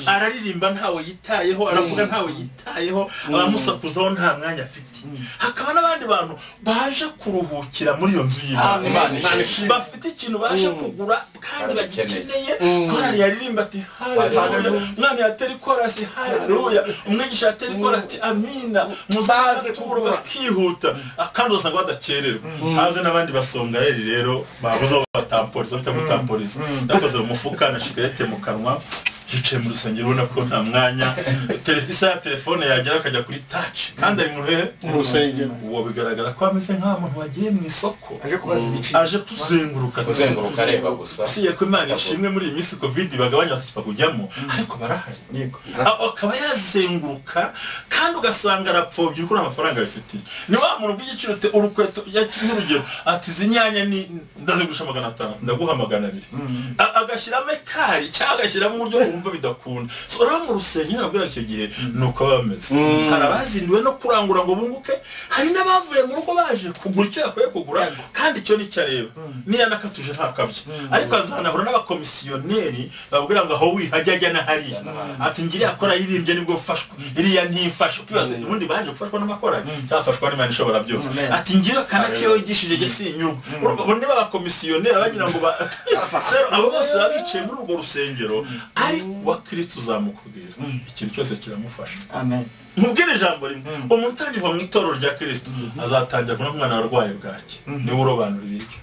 Araririmba ntawe yitayeho, aravuga ntawe yitayeho, abamusakuzaho nta mwanya afite. Hakaba n'abandi bantu baje kuruhukira muri iyo nzu y'Imana, Imana ishimwe. bafite ikintu baje kugura kandi bagikeneye. Korali yaririmba ati haleluya, umwana yatera ikorasi haleluya, umwigisha yatera ikorasi ati amina, muzaze bakihuta kandi usanga badakererwa. Haze n'abandi basongareri rero babuze aho batamporiza, bita gutamporiza, yakoze mu mufuka na shikarete mu kanwa, yicaye mu rusengero ubona ko nta mwanya. Isaha ya telefone yagera akajya kuri touch kandi ari mu rusengero. Uwo bigaragara ko ameze nk'aho umuntu wagiye mu isoko aje kubaza ibiciro, aje kuzenguruka kuzenguruka areba gusa. Usiye ko Imana ishimwe muri iyi minsi covid bagabanya bakipa kujyamo, ariko barahari. Akaba yazenguruka kandi ugasanga arapfobye kuko nta mafaranga abifitiye. Ni wa muntu bw'igiciro urukweto nk'urugero ati izi nyanya ni ndazigurisha 500 ndaguha 200, agashyiramo ekari cyangwa agashyiramo uburyo wumva bidakunda. So rero mu rusengero nabwira icyo gihe nuko bameze. Hari abazinduwe no kurangura ngo bunguke, hari n'abavuye mu rugo baje kugura icyo yakwiye kugura kandi icyo nicyo areba. Niya nakatuje ntakabye, ariko azanahura n'abakomisiyoneri babwira ngo aho wihajya ajya na hariya, ati ngiriya akora yirimbye nibwo mfashwa, iriya ntimfasha. Ukibaza ubundi baje gufashwa n'amakorali cyafashwa n'Imana ishobora byose, ati ngira kanake yigishije jye sinyurwa. Urumva niba abakomisiyoneri bagira ngo abo bose babicaye muri urwo rusengero, ariko wa Kristo uzamukubwira ikintu cyose kiramufasha. Amen. Mubwire ijambo rimwe, umuntu utangiye mu itorero rya Kristo azatangira kubona umwana warwaye bwaki, niwe urobanura ibiryo.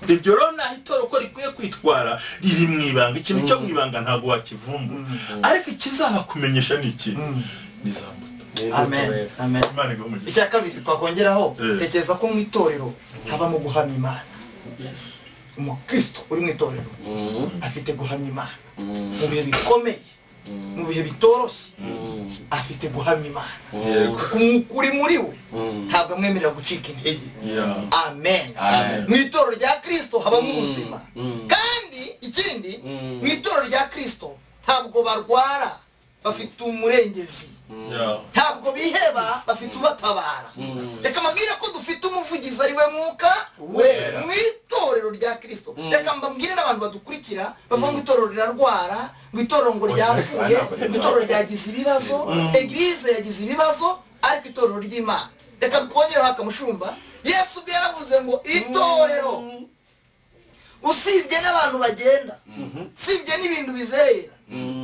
Ibyo rero naho itorero uko rikwiye kwitwara riri mu ibanga, ikintu cyo mu ibanga ntabwo wakivumbura, ariko ikizabakumenyesha ni iki? Ni za mbuto. Amen. Amen. Imana iguhe umugisha. Icya kabiri twakongeraho, tekereza ko mu itorero habamo guhamya Imana. Umukristo uri mu itorero afite guhamya Imana mu bihe bikomeye, mu bihe bitoroshye, afite guhamya Imana. Kuko uri muri we ntabwo amwemerera gucika intege. Amen. Mu itorero rya Kristo habamo ubuzima. Kandi ikindi, mu itorero rya Kristo ntabwo barwara, bafite umurengezi. Ntabwo biheba, bafite ubatabara. Reka mbabwire ko dufite umuvugizi ari we Mwuka Wera mu itorero rya Kristo. Reka mbabwire n'abantu badukurikira bavuga ngo itorero rirarwara, ngo itorero ngo ryapfuye, ngo itorero ryagize ibibazo, eglise yagize ibibazo, ariko itorero ry'Imana. Reka twongereho akamushumba, Yesu ubwe yaravuze ngo itorero usibye n'abantu bagenda, usibye n'ibintu bizerera,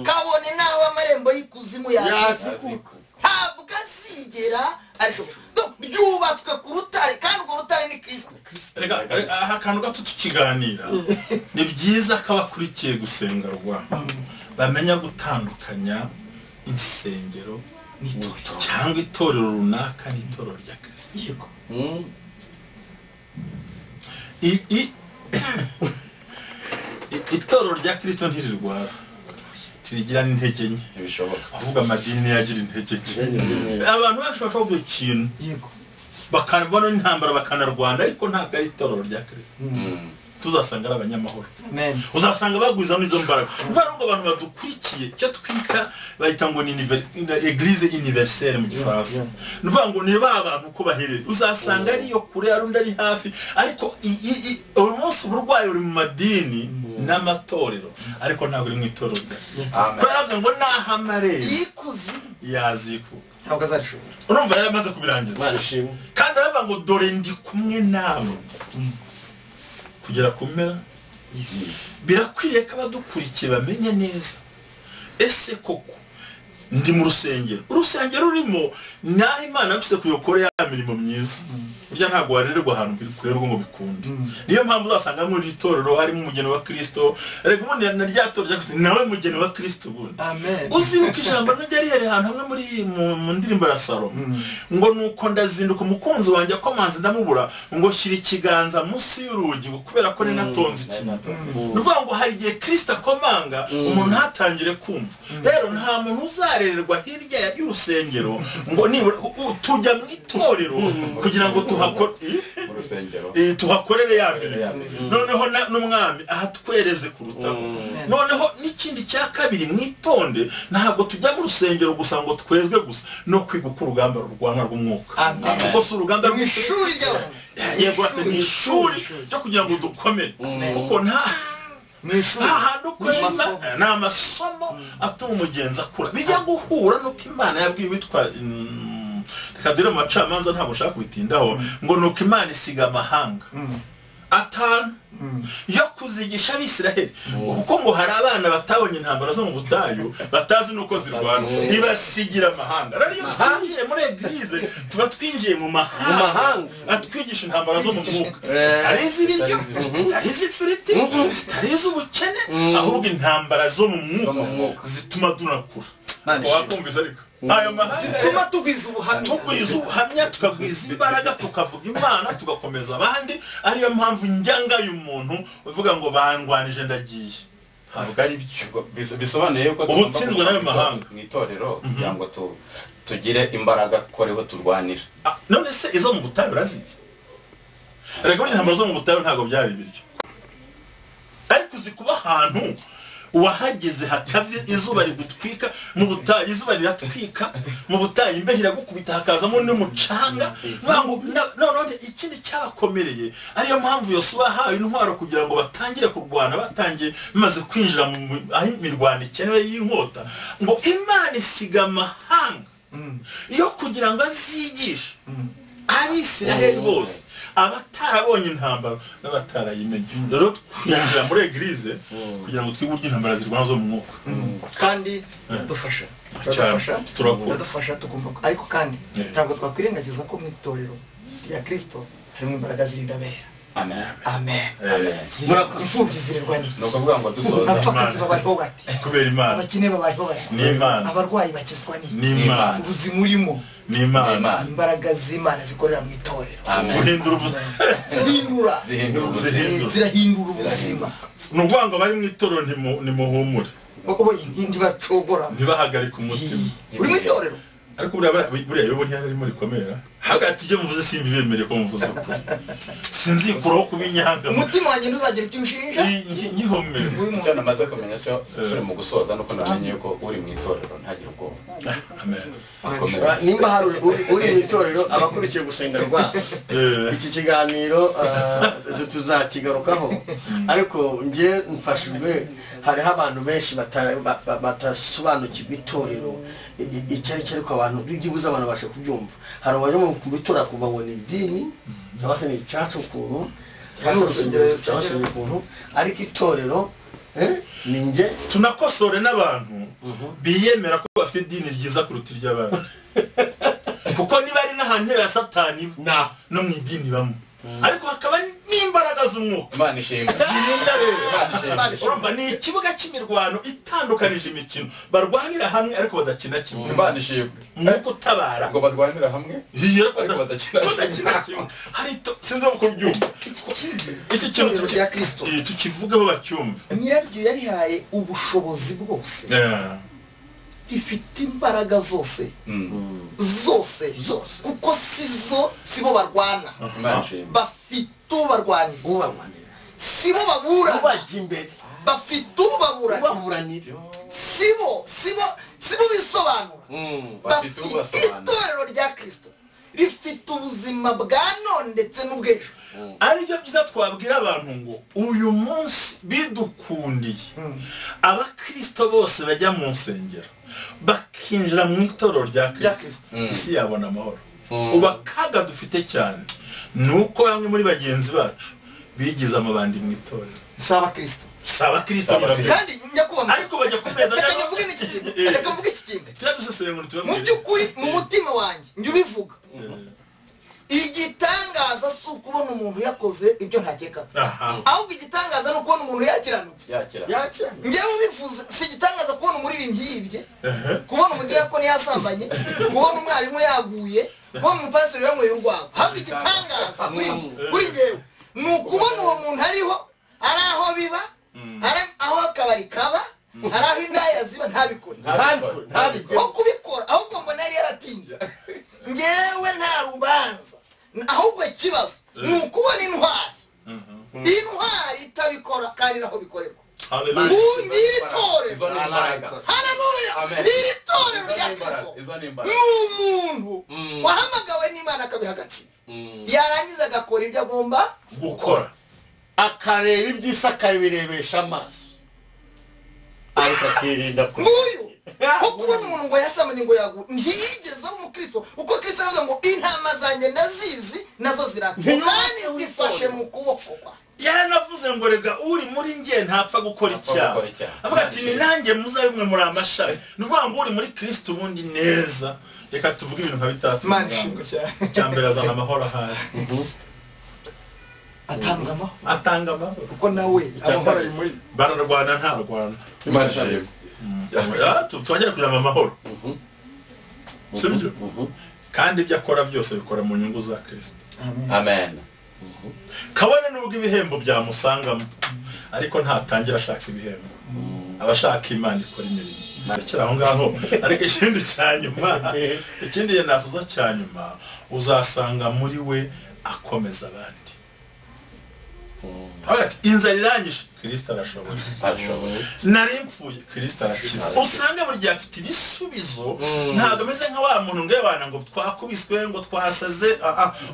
kabone naho amarembo y'ikuzimu yazikuka, ntabwo azigera arishobora. Ryubatswe ku rutare, kandi urwo rutare ni Kristo. Reka aha kantu gato tukiganira, ni byiza ko abakurikiye gusenga rwa bamenya gutandukanya insengero cyangwa itorero runaka n'itorero rya Kristo. Yego. Itorero rya Kristo ntirirwara, tirigira n'intege nke, ntibishoboka. Ahubwo amadini yagira intege nke. Abantu bashobora kuvuga ikintu yego bakabona intambara bakanarwanda, ariko ntabwo ari itorero rya Kristo. Tuzasanga ari abanyamahoro. Amen. Uzasanga bagwiza n'izo mbaraga. Umva ngo abantu badukurikiye icyo twita bayita ngo ni eglise universelle mu gifaransa. Nuvuga ngo ni ba bantu ko baherere. Uzasanga ari yo kure, ari undi ari hafi, ariko uyu munsi uburwayi buri mu madini n'amatorero, ariko ntabwo uri mu itorero rya Kristo. Twaravuze ngo nahamarere ikuzimu yazikuka, ntabwo azarishobora. Urumva yari amaze kubirangiza. Kandi aravuga ngo dore ndi kumwe nawe kugera ku mpera. Birakwiriye ko abadukurikiye bamenya neza, ese koko ndi mu rusengero? Urusengero rurimo naho Imana yaguse kuyokora ya mirimo myiza. Burya ntabwo warererwa ahantu kurerwa ngo bikunde. Niyo mpamvu uzasanga muri itorero harimo umugeni wa Kristo, ariko ubundi na rya torero rya Kristo nawe mugeni wa Kristo ubundi. Uzibuka ijambo n'ujya rihere ahantu hamwe muri mu ndirimbo ya Salomo, ngo nuko ndazinduka umukunzi wanjye akomanze ndamubura, ngo shyira ikiganza munsi y'urugi kubera ko ninatonze ikintu. Nuvuga ngo hari igihe Kristo akomanga umuntu ntatangire kumva. Rero nta muntu uzare tukarererwa hirya y'urusengero ngo nibura tujya mu itorero kugira ngo tuhakorere ya mirimo, noneho n'umwami ahatwereze kurutaho. Noneho n'ikindi cya kabiri, mwitonde, ntabwo tujya mu rusengero gusa ngo twezwe gusa, no kwiga uko urugamba rurwana rw'umwuka, kuko si urugamba rw'ishuri ry'abantu, yego ni ishuri ryo kugira ngo dukomere, kuko nta ahantu kwema ni amasomo atuma umugenzi akura. Bijya guhura nuko Imana yabwiye witwa reka dore mu bacamanza, ntabwo ushaka kubitindaho, ngo nuko Imana isiga amahanga 5 yo kuzigisha Abisiraheli, kuko ngo hari abana batabonye intambara zo mu butayu, batazi nuko zirwana, ibasigira amahanga. Rero iyo twinjiye muri eglise tuba twinjiye mu mahanga atwigisha intambara zo mu mwuka, zitari iz'ibiryo, zitari iz'ifiriti, zitari iz'ubukene, ahubwo intambara zo mu mwuka zituma dunakura. Wakumvise ariko ayo mahanga zituma tugwiza ubuhamya, tukagwiza imbaraga, tukavuga Imana, tugakomeza abandi. Ariyo mpamvu njyanga uyu muntu uvuga ngo bangwanije ndagiye, ntabwo ari byo. Bisobanuye yuko ubutsinzwe n'ayo mahanga mu itorero kugira ngo tugire imbaraga koreho turwanira. None se izo mu butayu urazizi? Erega buri intambara zo mu butayu ntabwo byari ibiryo, ariko uzi kuba ahantu wahageze hakave izuba rigutwika mu butayu, izuba riratwika mu butayu, imbeho iragukubita, hakazamo n'umucanga. None ikindi cyabakomereye, ariyo mpamvu Yosuwa yahawe intwaro kugira ngo batangire kurwana, batangiye bamaze kwinjira aho imirwano ikenewe y'inkota, ngo Imana isiga amahanga yo kugira ngo azigishe Abisiraheli bose, abatarabonye intambara n'abatarayimenye. Rero twinjira muri eglise kugira ngo twige uburyo intambara zirwana zo mu mwuka, kandi biradufasha, biradufasha tugomba. Ariko kandi ntabwo twakwirengagiza ko mu itorero rya Kristo harimo imbaraga zirinda abera. Amen. Amen. Imfubyi zirerwa n'iki? Ni ukuvuga ngo dusoza, abapfakazi babayeho bate? Kubera Imana. Abakene babayeho bate? N'Imana. Abarwayi bakizwa n'iki? N'Imana. Ubuzima urimo n'Imana. Imbaraga z'Imana zikorera mu itorero. Guhindura ubuzima, zirahindura ubuzima. Ni ukuvuga ngo abari mu itorero ntimuhumure, ntibacogora, ntibahagarike umutima. Uri mu itorero ariko buriya yobo ntiyari arimo rikomera hagati ibyo muvuze simbibemereye ko muvuze ukuri, sinzikuraho kuba inyanga, umutima wanjye ntuzagira icyo unshinja nkihomera. Icyo namaze kumenya cyo turi mu gusoza nuko namenye yuko uri mu itorero ntagire ubwoba. Amen. Nimba hari uri mu itorero abakurikiye gusenga rwa iki kiganiro tuzakigarukaho, ariko njye mfashijwe, hariho abantu benshi batasobanukirwa itorero icyo ari cyo, ariko abantu byibuze abantu bashe kubyumva. Hari abaje mu itorero kumva ngo ni idini cyangwa se ni icacu ukuntu, cyangwa se ukuntu, ariko itorero ni njye. Tunakosore n'abantu biyemera ko bafite idini ryiza kuruta iry'abandi, kuko niba ari n'ahantu ya Satani no mu idini bamwe, ariko hakaba n'imbaraga z'umwuka. Imana ishimwe. Zirinda rero. Urumva ni ikibuga cy'imirwano itandukanije imikino, barwanira hamwe ariko badakina kimwe. Imana ishimwe. Mwuka utabara ngo barwanira hamwe ariko badakina kimwe. Hari sinzi uko byumva. Iki kintu cya Kristo tukivugeho bacyumva. Nyiraryo yarihaye ubushobozi bwose, rifite imbaraga zose zose zose, kuko sizo sibo barwana, bafite ubarwanira, sibo babura ubajya imbere, bafite ubaburanira, sibo bisobanura, bafite itorero rya Kristo rifite ubuzima bwa none ndetse n'ubw'ejo. Aribyo byiza twabwira abantu ngo uyu munsi bidukundiye abakristo bose bajya mu nsengero bakinjira mu itorero rya Kristo, isi yabona amahoro. Ubu akaga dufite cyane ni uko bamwe muri bagenzi bacu bigize amabandi mu itorero. Si abakristo, si abakristo kandi nyakubahwa, ariko bajya ku meza. Reka mvuge n'iki kintu, reka mvuge iki kintu. Turadusesengura mu by'ukuri mu mutima wanjye njye ubivuga, igitangaza si ukubona umuntu yakoze ibyo ntakekaga, ahubwo igitangaza ni ukubona umuntu yakiranutse. Njyewe ubivuze si igitangaza kubona umuririmbyi yibye, kubona umudiyakoni yasambanye, kubona umwarimu yaguye, kubona umupasiteri yanyweye urwagwa. Ahubwo igitangaza kuri njyewe ni ukubona uwo muntu ariho, ari aho biba, ari aho akabari kaba, Hari aho indaya ziba ntabikore. Ntabikore. Aho kubikora ahubwo mbona yari yaratinze. Ngewe nta rubanza. Ahubwo ikibazo ni ukubona intwari. Intwari itabikora kandi naho bikorerwa. Ngiri torero. Haleluya. Ngiri torero rya Kristo. Ni umuntu wahamagawe n'Imana akabiha agaciro. Yarangiza agakora ibyo agomba gukora. Akareba iby'isi akabirebesha amaso. Ariko akirinda ko nguyu ko kubona umuntu ngo yasamanye ngo yagu ntiyigeze umukristo uko Kristo aravuga ngo intama zanjye ndazizi nazo zirata kandi zifashe mu kuboko kwa. Yaranavuze ngo rega uri muri nge ntapfa gukora icyaha. Avuga ati ni nanjye muzabimwe muri amashami. Nuvuga ngo uri muri Kristo ubundi neza. Reka tuvuge ibintu nka bitatu. Imana ishimwe cyane. Cyambere azana amahoro ahari. Atanga amahoro. Atanga amahoro. Kuko nawe amahoro ari muri. Bararwana ntarwana. Imana ishimwe. Twagera kugira amahoro. Sibyo? Kandi ibyo akora byose bikora mu nyungu za Kristo. Amen. Kabone nubwo ibihembo byamusangamo ariko ntatangira ashaka ibihembo. Abashaka Imana ikora imirimo. Rekera aho ngaho. Ariko ikindi cyanyuma, ikindi nasoza cyanyuma uzasanga muri we akomeza abandi. Ati inzara irangije Kristo arashoboye. Nari mpfuye Kristo arakiza. Usanga buri gihe afite ibisubizo, ntabwo ameze nka wa muntu ngo yabana ngo twakubiswe ngo twasaze.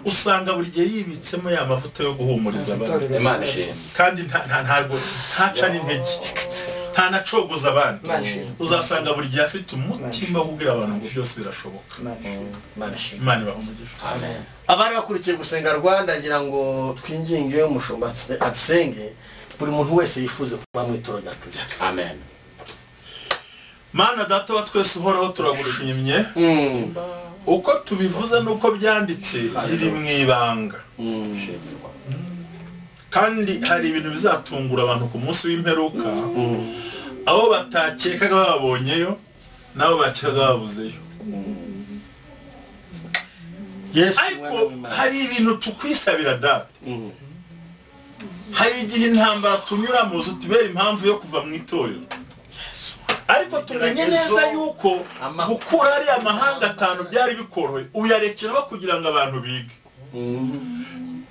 Usanga buri gihe yibitsemo ya mavuta yo guhumuriza abandi. Imana ishimwe. Kandi ntabwo ntaca n'intege. Nta nacogoza abandi. Uzasanga buri gihe afite umutima wo kubwira abantu ngo byose birashoboka. Imana ibahe umugisha. Amen. Abari bakurikiye gusenga Rwanda ngira ngo twinginge umushumba atsenge buri muntu wese yifuze kuba mu itorero rya Kristo. Amen. Mana data wa twese uhoraho turagushimye. Uko tubivuze nuko byanditse biri mu ibanga. Kandi hari ibintu bizatungura abantu ku munsi w'imperuka. Abo batakekaga babonyeyo nabo bakekaga babuzeyo. Ariko hari ibintu tukwisabira data. Hari igihe intambara tunyura mu zitubera impamvu yo kuva mu itorero. Ariko tumenye neza yuko gukura ari amahanga atanu byari bikoroheye uyarekeraho kugira ngo abantu bige.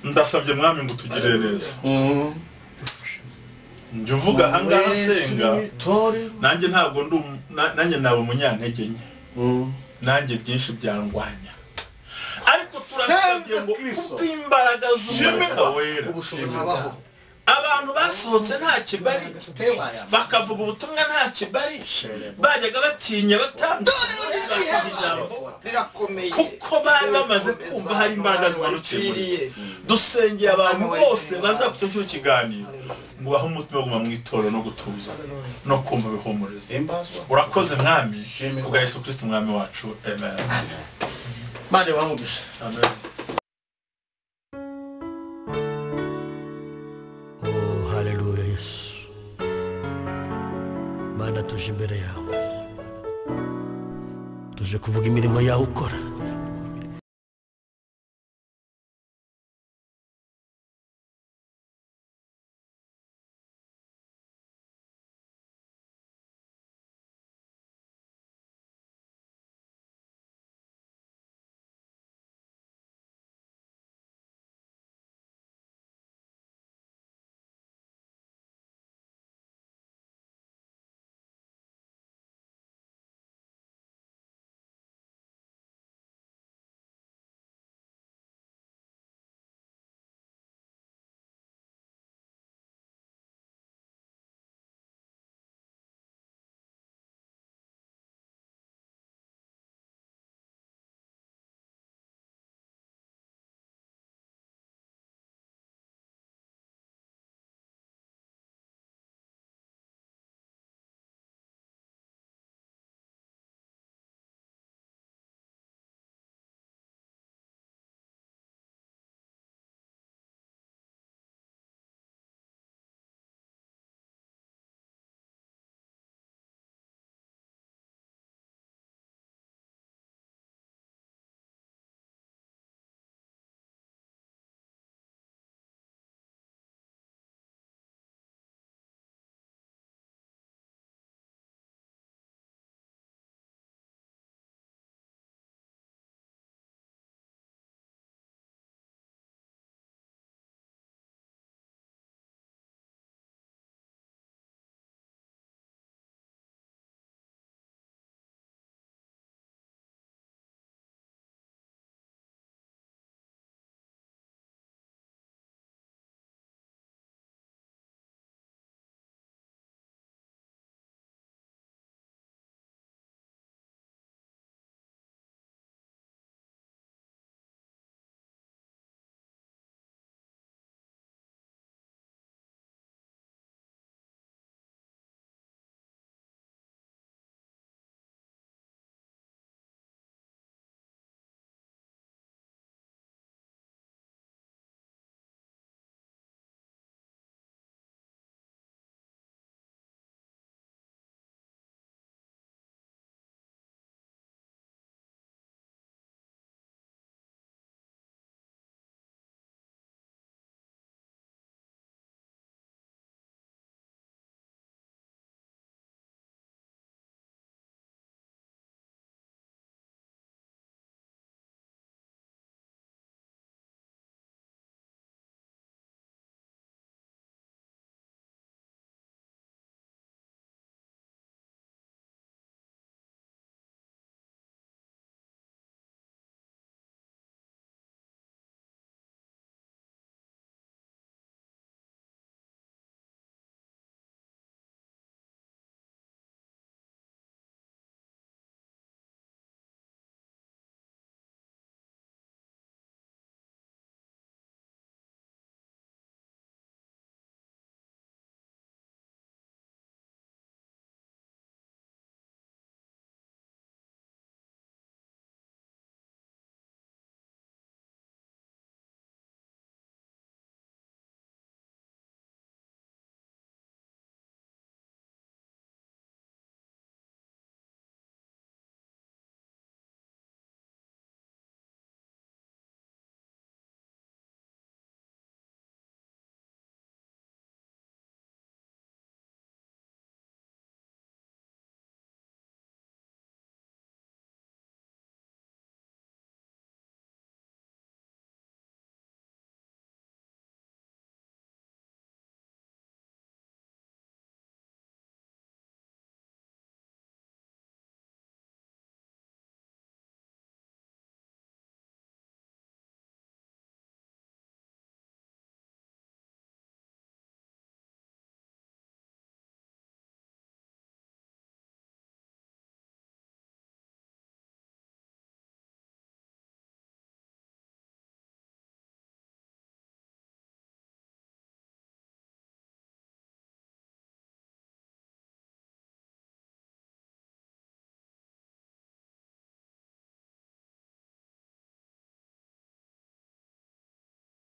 Ndasabye mwami ngo tugirire neza. Njye uvuga ahangaha senga nanjye ntabwo ndi nanjye naba umunyantege nke. Nanjye byinshi byangwanya. Ariko turasabye ngo kubw'imbaraga z'Umwuka Wera abantu basohotse nta kibari bakavuga ubutumwa nta kibari bajyaga batinya batanga kuko bari bamaze kumva hari imbaraga zimanukiye muri dusengeye abantu bose bazakuta cyo kiganiro ngo bahe umutima guma mu itorero no gutuza no kumva bihumuriza. Urakoze mwami kubwa Yesu Kristo mwami wacu. Amen. Mane bamugisha. Amen. Oh, haleluya Yesu. Mana tuje imbere yawe. Tuje kuvuga imirimo yawe ukora.